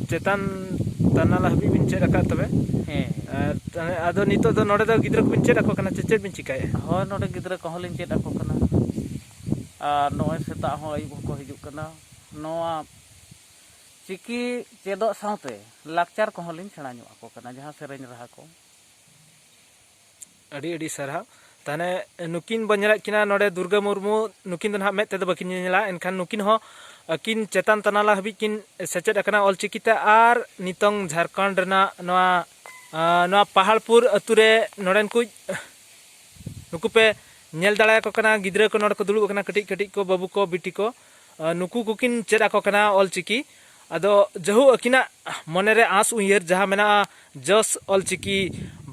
ᱪᱮᱛᱟᱱ ᱛᱟᱱᱟᱞᱟ ᱦᱟᱹᱵᱤᱡ ᱵᱤᱱ ᱪᱮᱫ ᱟᱠᱟᱫ ᱛᱚᱵᱮ? ᱦᱮᱸ᱾ ᱟᱨ ᱛᱟᱦᱞᱮ ᱟᱫᱚ ᱱᱤᱛᱚᱜ ᱫᱚ ᱱᱚᱰᱮ ᱫᱚ ᱜᱤᱫᱽᱨᱟᱹ ᱠᱚᱵᱤᱱ ᱪᱮᱫ ᱟᱠᱚ ᱠᱟᱱᱟ ᱪᱮ ᱪᱮᱫ ᱵᱤᱱ ᱪᱤᱠᱟᱹᱭᱮᱫᱼᱟ? ᱦᱳᱭ, ᱱᱚᱰᱮ ᱜᱤᱫᱽᱨᱟᱹ ᱠᱚᱦᱚᱸ ᱞᱤᱧ ᱪᱮᱫ ᱟᱠᱚ ᱠᱟᱱᱟ᱾ ᱟᱨ ᱱᱚᱜᱼᱚᱭ ᱥᱮᱛᱟᱜ ᱦᱚᱸ ᱟᱹᱭᱩᱵ ᱦᱚᱸᱠᱚ ᱦᱤᱡᱩᱜ ᱠᱟᱱᱟ᱾ ᱱᱚᱣᱟ ᱪᱤᱠᱤ ᱪᱮᱫᱚᱜ ᱥᱟᱶᱛᱮ ᱞᱟᱠᱪᱟᱨ ᱠᱚᱦᱚᱸ ᱞᱤᱧ ᱥᱮᱬᱟ ᱧᱚᱜ ᱟᱠᱚ ᱠᱟᱱᱟ, ᱡᱟᱦᱟᱸ ᱥᱮᱨᱮᱧ ᱨᱟᱦᱟ ᱠᱚ᱾ ᱟᱹᱰᱤ ᱟᱹᱰᱤ ᱥᱟᱨᱦᱟᱣ᱾ ᱛᱟᱦᱚᱞᱮ ᱱᱩᱠᱤᱱ ᱵᱚᱱ ᱧᱮᱞᱮᱫ ᱠᱤᱱᱟ ᱱᱚᱰᱮ, ᱫᱩᱨᱜᱟᱹ ᱢᱩᱨᱢᱩ, ᱱᱩᱠᱤᱱ ᱫᱚ ᱱᱟᱦᱟᱜ ᱢᱮᱫ ᱛᱮᱫᱚ ᱵᱟᱹᱠᱤᱱ ᱧᱮᱧᱮᱞᱟ, ᱮᱱᱠᱷᱟᱱ ᱱᱩᱠᱤᱱ ᱦᱚᱸ ᱟᱹᱠᱤᱱ ᱪᱮᱛᱟᱱ ᱛᱟᱱᱟᱞᱟ ᱦᱟᱹᱵᱤᱡ ᱠᱤᱱ ᱥᱮᱪᱮᱫ ᱟᱠᱟᱱᱟ ᱚᱞᱪᱤᱠᱤ ᱛᱮ, ᱟᱨ ᱱᱤᱛᱚᱝ ᱡᱷᱟᱲᱠᱷᱚᱸᱰ ᱨᱮᱱᱟᱜ ᱱᱚᱣᱟ, ᱟᱸ, ᱱᱚᱣᱟ ᱯᱟᱦᱟᱲᱯᱩᱨ ᱟᱹᱛᱩ ᱨᱮ ᱱᱚᱰᱮᱱ ᱠᱚ ᱱᱩᱠᱩ ᱯᱮ ᱧᱮᱞ ᱫᱟᱲᱮᱭᱟᱠᱚ ᱠᱟᱱᱟ, ᱜᱤᱫᱽᱨᱟᱹ ᱠᱚ ᱱᱚᱰᱮ ᱠᱚ ᱫᱩᱲᱩᱵ ᱟᱠᱟᱱᱟ, ᱠᱟᱹᱴᱤᱡ ᱠᱟᱹᱴᱤᱡ ᱠᱚ, ᱵᱟᱹᱵᱩ ᱠᱚ, ᱵᱤᱴᱤ ᱠᱚ, ᱟᱸ, ᱱᱩᱠᱩ ᱠᱚᱠᱤᱱ ᱪᱮᱫ ᱟᱠᱚ ᱠᱟᱱᱟ ᱚᱞᱪᱤᱠᱤ᱾ ᱟᱫᱚ ᱡᱟᱹᱦᱩ ᱟᱹᱠᱤᱱᱟᱜ ᱢᱚᱱᱮᱨᱮ ᱟᱸᱥ ᱩᱭᱦᱟᱹᱨ ᱡᱟᱦᱟᱸ ᱢᱮᱱᱟᱜᱼᱟ, ᱡᱚᱥ ᱚᱞᱪᱤᱠᱤ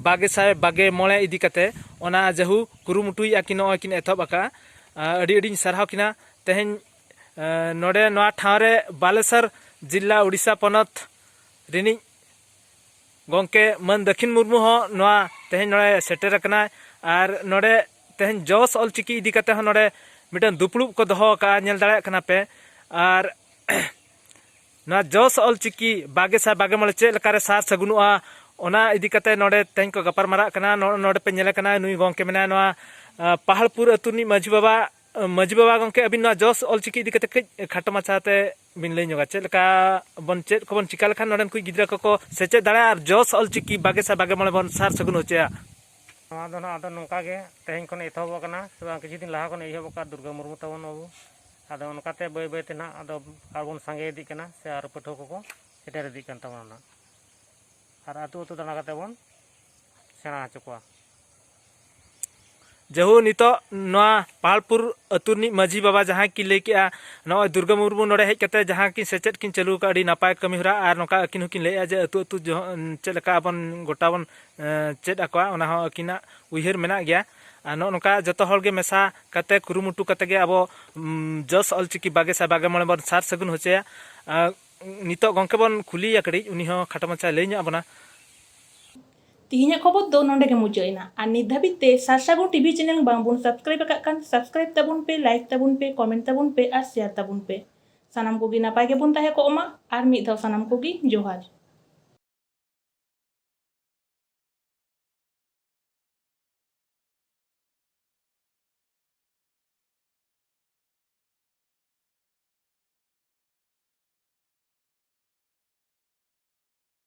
ᱵᱟᱜᱮ ᱥᱟᱭ ᱵᱟᱜᱮ ᱢᱚᱬᱮ ᱤᱫᱤ ᱠᱟᱛᱮ, ᱚᱱᱟ ᱡᱟᱹᱦᱩ ᱠᱩᱨᱩᱢᱩᱴᱩᱭᱮᱫᱼᱟ ᱠᱤᱱ, ᱱᱚᱜᱼᱚᱭ ᱠᱤᱱ ᱮᱛᱚᱦᱚᱵ ᱟᱠᱟᱫᱼᱟ᱾ ᱟᱸ, ᱟᱹᱰᱤ ᱟᱹᱰᱤᱧ ᱥᱟᱨᱦᱟᱣ ᱠᱤᱱᱟ᱾ ᱛᱮᱦᱮᱧ, ᱟᱸ, ᱱᱚᱰᱮ ᱱᱚᱣᱟ ᱴᱷᱟᱶ ᱨᱮ ᱵᱟᱞᱮᱥᱚᱨ ᱡᱤᱞᱟ, ᱳᱰᱤᱥᱟ ᱯᱚᱱᱚᱛ ᱨᱤᱱᱤᱡ ᱜᱚᱢᱠᱮ ᱢᱟᱹᱱ ᱫᱟᱹᱠᱷᱤᱱ ᱢᱩᱨᱢᱩ ᱦᱚᱸ ᱱᱚᱣᱟ ᱛᱮᱦᱮᱧ ᱱᱚᱰᱮ ᱥᱮᱴᱮᱨ ᱟᱠᱟᱱᱟᱭ᱾ ᱟᱨ ᱱᱚᱰᱮ ᱛᱮᱦᱮᱧ ᱡᱚᱥ ᱚᱞᱪᱤᱠᱤ ᱤᱫᱤ ᱠᱟᱛᱮ ᱦᱚᱸ ᱱᱚᱰᱮ ᱢᱤᱫᱴᱟᱝ ᱫᱩᱯᱲᱩᱵ ᱠᱚ ᱫᱚᱦᱚ ᱟᱠᱟᱫᱼᱟ, ᱧᱮᱞ ᱫᱟᱲᱮᱭᱟᱜ ᱠᱟᱱᱟ ᱯᱮ᱾ ᱟᱨ ᱱᱚᱣᱟ ᱡᱚᱥ ᱚᱞᱪᱤᱠᱤ ᱵᱟᱜᱮ ᱥᱟᱭ ᱵᱟᱜᱮ ᱢᱚᱬᱮ ᱪᱮᱫ ᱞᱮᱠᱟᱨᱮ ᱥᱟᱨ ᱥᱟᱹᱜᱩᱱᱚᱜᱼᱟ, ᱚᱱᱟ ᱤᱫᱤ ᱠᱟᱛᱮ ᱱᱚᱰᱮ ᱛᱮᱦᱮᱧ ᱠᱚ ᱜᱟᱯᱟᱞ ᱢᱟᱨᱟᱜ ᱠᱟᱱᱟ᱾ ᱱᱚ-, ᱱᱚᱰᱮ ᱯᱮ ᱧᱮᱞᱮ ᱠᱟᱱᱟ, ᱱᱩᱭ ᱜᱚᱢᱠᱮ ᱢᱮᱱᱟᱭᱟ ᱱᱚᱣᱟ, ᱟ, ᱯᱟᱦᱟᱲᱯᱩᱨ ᱟᱹᱛᱩ ᱨᱤᱱᱤᱡ ᱢᱟᱹᱡᱷᱤ ᱵᱟᱵᱟ᱾ ᱢᱟᱹᱡᱷᱤ ᱵᱟᱵᱟ ᱜᱚᱢᱠᱮ, ᱟᱹᱵᱤᱱ ᱱᱚᱣᱟ ᱡᱚᱥ ᱚᱞᱪᱤᱠᱤ ᱤᱫᱤ ᱠᱟᱛᱮ ᱠᱟᱹᱡ ᱠᱷᱟᱴᱚ ᱢᱟᱪᱷᱟ ᱛᱮ ᱵᱤᱱ ᱞᱟᱹᱭ ᱧᱚᱜᱟ, ᱪᱮᱫ ᱞᱮᱠᱟ ᱵᱚᱱ, ᱪᱮᱫ ᱠᱚᱵᱚᱱ ᱪᱤᱠᱟ ᱞᱮᱠᱷᱟᱱ ᱱᱚᱰᱮᱱ ᱠᱚ ᱜᱤᱫᱽᱨᱟᱹ ᱠᱚᱠᱚ ᱥᱮᱪᱮᱫ ᱫᱟᱲᱮᱭᱟᱜᱼᱟ ᱟᱨ ᱡᱚᱥ ᱚᱞᱪᱤᱠᱤ ᱵᱟᱜᱮ ᱥᱟᱭ ᱵᱟᱜᱮ ᱢᱚᱬᱮ ᱵᱚᱱ ᱥᱟᱨ ᱥᱟᱹᱜᱩᱱ ᱦᱚᱪᱚᱭᱟ? ᱱᱚᱣᱟ ᱫᱚ ᱱᱟᱦᱟᱜ ᱟᱫᱚ ᱱᱚᱝᱠᱟ ᱜᱮ ᱛᱮᱦᱮᱧ ᱠᱷᱚᱱ ᱮᱛᱚᱦᱚᱵᱚᱜ ᱠᱟᱱᱟ, ᱥᱮ ᱵᱟᱝ, ᱠᱤᱪᱷᱩ ᱫᱤᱱ ᱞᱟᱦᱟ ᱠᱷᱚᱱ ᱮᱦᱚᱵ ᱟᱠᱟᱫ ᱫᱩᱨᱜᱟᱹ ᱢᱩᱨᱢᱩ ᱛᱟᱵᱚᱱ ᱵᱟᱹᱵᱩ᱾ ᱟᱫᱚ ᱚᱱᱠᱟᱛᱮ ᱵᱟᱹᱭ ᱵᱟᱹᱭ ᱛᱮ ᱱᱟᱦᱟᱜ ᱟᱫᱚ ᱟᱨᱵᱚᱱ ᱥᱟᱸᱜᱮ ᱤᱫᱤᱜ ᱠᱟᱱᱟ, ᱥᱮ ᱟᱨ ᱯᱟᱹᱴᱷᱩᱣᱟᱹ ᱠᱚᱠᱚ ᱥᱮᱴᱮᱨ ᱤᱫᱤᱜ ᱠᱟᱱ ᱛᱟᱵᱚᱱᱟ ᱱᱟᱦᱟᱜ᱾ ᱟᱨ ᱟᱹᱛᱩ ᱟᱹᱛᱩ ᱫᱟᱬᱟ ᱠᱟᱛᱮ ᱵᱚᱱ ᱥᱮᱬᱟ ᱦᱚᱪᱚ ᱠᱚᱣᱟ᱾ ᱡᱟᱹᱦᱩ ᱱᱤᱛᱚᱜ ᱱᱚᱣᱟ ᱯᱟᱦᱟᱲᱯᱩᱨ ᱟᱹᱛᱩ ᱨᱤᱱᱤᱡ ᱢᱟᱹᱡᱷᱤ ᱵᱟᱵᱟ ᱡᱟᱦᱟᱸᱭ ᱠᱤᱱ ᱞᱟᱹᱭ ᱠᱮᱜᱼᱟ, ᱱᱚᱜᱼᱚᱭ ᱫᱩᱨᱜᱟᱹ ᱢᱩᱨᱢᱩ ᱱᱚᱰᱮ ᱦᱮᱡ ᱠᱟᱛᱮ ᱡᱟᱦᱟᱸ ᱠᱤᱱ ᱥᱮᱪᱮᱫ ᱠᱤᱱ ᱪᱟᱹᱞᱩ ᱟᱠᱟᱫᱼᱟ, ᱟᱹᱰᱤ ᱱᱟᱯᱟᱭ ᱠᱟᱹᱢᱤ ᱦᱚᱨᱟ᱾ ᱟᱨ ᱱᱚᱝᱠᱟ ᱟᱹᱠᱤᱱ ᱦᱚᱸᱠᱤᱱ ᱞᱟᱹᱭᱮᱜᱼᱟ ᱡᱮ ᱟᱹᱛᱩ ᱟᱹᱛᱩ ᱡᱚᱦᱚ-, ᱪᱮᱫ ᱞᱮᱠᱟ ᱟᱵᱚᱱ ᱜᱚᱴᱟ ᱵᱚᱱ, ᱮᱸ, ᱪᱮᱫ ᱟᱠᱚᱣᱟ, ᱚᱱᱟ ᱦᱚᱸ ᱟᱹᱠᱤᱱᱟᱜ ᱩᱭᱦᱟᱹᱨ ᱢᱮᱱᱟᱜ ᱜᱮᱭᱟ᱾ ᱟᱨ ᱱᱚᱜᱼᱚ ᱱᱚᱝᱠᱟ ᱡᱚᱛᱚ ᱦᱚᱲ ᱜᱮ ᱢᱮᱥᱟ ᱠᱟᱛᱮ ᱠᱩᱨᱩᱢᱩᱴᱩ ᱠᱟᱛᱮ ᱜᱮ ᱟᱵᱚ, ᱩᱢ, ᱡᱚᱥ ᱚᱞᱪᱤᱠᱤ ᱵᱟᱜᱮ ᱥᱟᱭ ᱵᱟᱜᱮ ᱢᱚᱬᱮ ᱵᱚᱱ ᱥᱟᱨ ᱥᱟᱹᱜᱩᱱ ᱦᱚᱪᱚᱭᱟ᱾ ᱟᱨ ᱱᱤᱛᱚᱜ ᱜᱚᱢᱠᱮ ᱵᱚᱱ ᱠᱩᱞᱤᱭᱮᱭᱟ ᱠᱟᱹᱴᱤᱡ, ᱩᱱᱤ ᱦᱚᱸ ᱠᱷᱟᱴᱚ ᱢᱟᱪᱷᱟᱭ ᱞᱟᱹᱭ ᱧᱚᱜ ᱟᱵᱚᱱᱟ᱾ ᱛᱤᱦᱤᱧᱟᱜ ᱠᱷᱚᱵᱚᱨ ᱫᱚ ᱱᱚᱰᱮ ᱜᱮ ᱢᱩᱪᱟᱹᱫ ᱮᱱᱟ᱾ ᱟᱨ ᱱᱤᱛ ᱫᱷᱟᱹᱵᱤᱡ ᱛᱮ ᱥᱟᱨᱥᱟᱹᱜᱩᱱ ᱴᱤᱵᱷᱤ ᱪᱮᱱᱮᱞ ᱵᱟᱝ ᱵᱚᱱ ᱥᱟᱵᱥᱠᱨᱟᱭᱤᱵ ᱟᱠᱟᱫ ᱠᱷᱟᱱ, ᱥᱟᱵᱥᱠᱨᱟᱭᱤᱵ ᱛᱟᱵᱚᱱ ᱯᱮ, ᱞᱟᱭᱤᱠ ᱛᱟᱵᱚᱱ ᱯᱮ, ᱠᱚᱢᱮᱱᱴ ᱛᱟᱵᱚᱱ ᱯᱮ ᱟᱨ ᱥᱮᱭᱟᱨ ᱛᱟᱵᱚᱱ ᱯᱮ᱾ ᱥᱟᱱᱟᱢ ᱠᱚᱜᱮ ᱱᱟᱯᱟᱭ ᱜᱮᱵᱚᱱ ᱛᱟᱦᱮᱸ ᱠᱚᱜ ᱢᱟ᱾ ᱟᱨ ᱢᱤᱫ ᱫᱷᱟᱣ ᱥᱟᱱᱟᱢ ᱠᱚᱜᱮ ᱡᱚᱦᱟᱨ᱾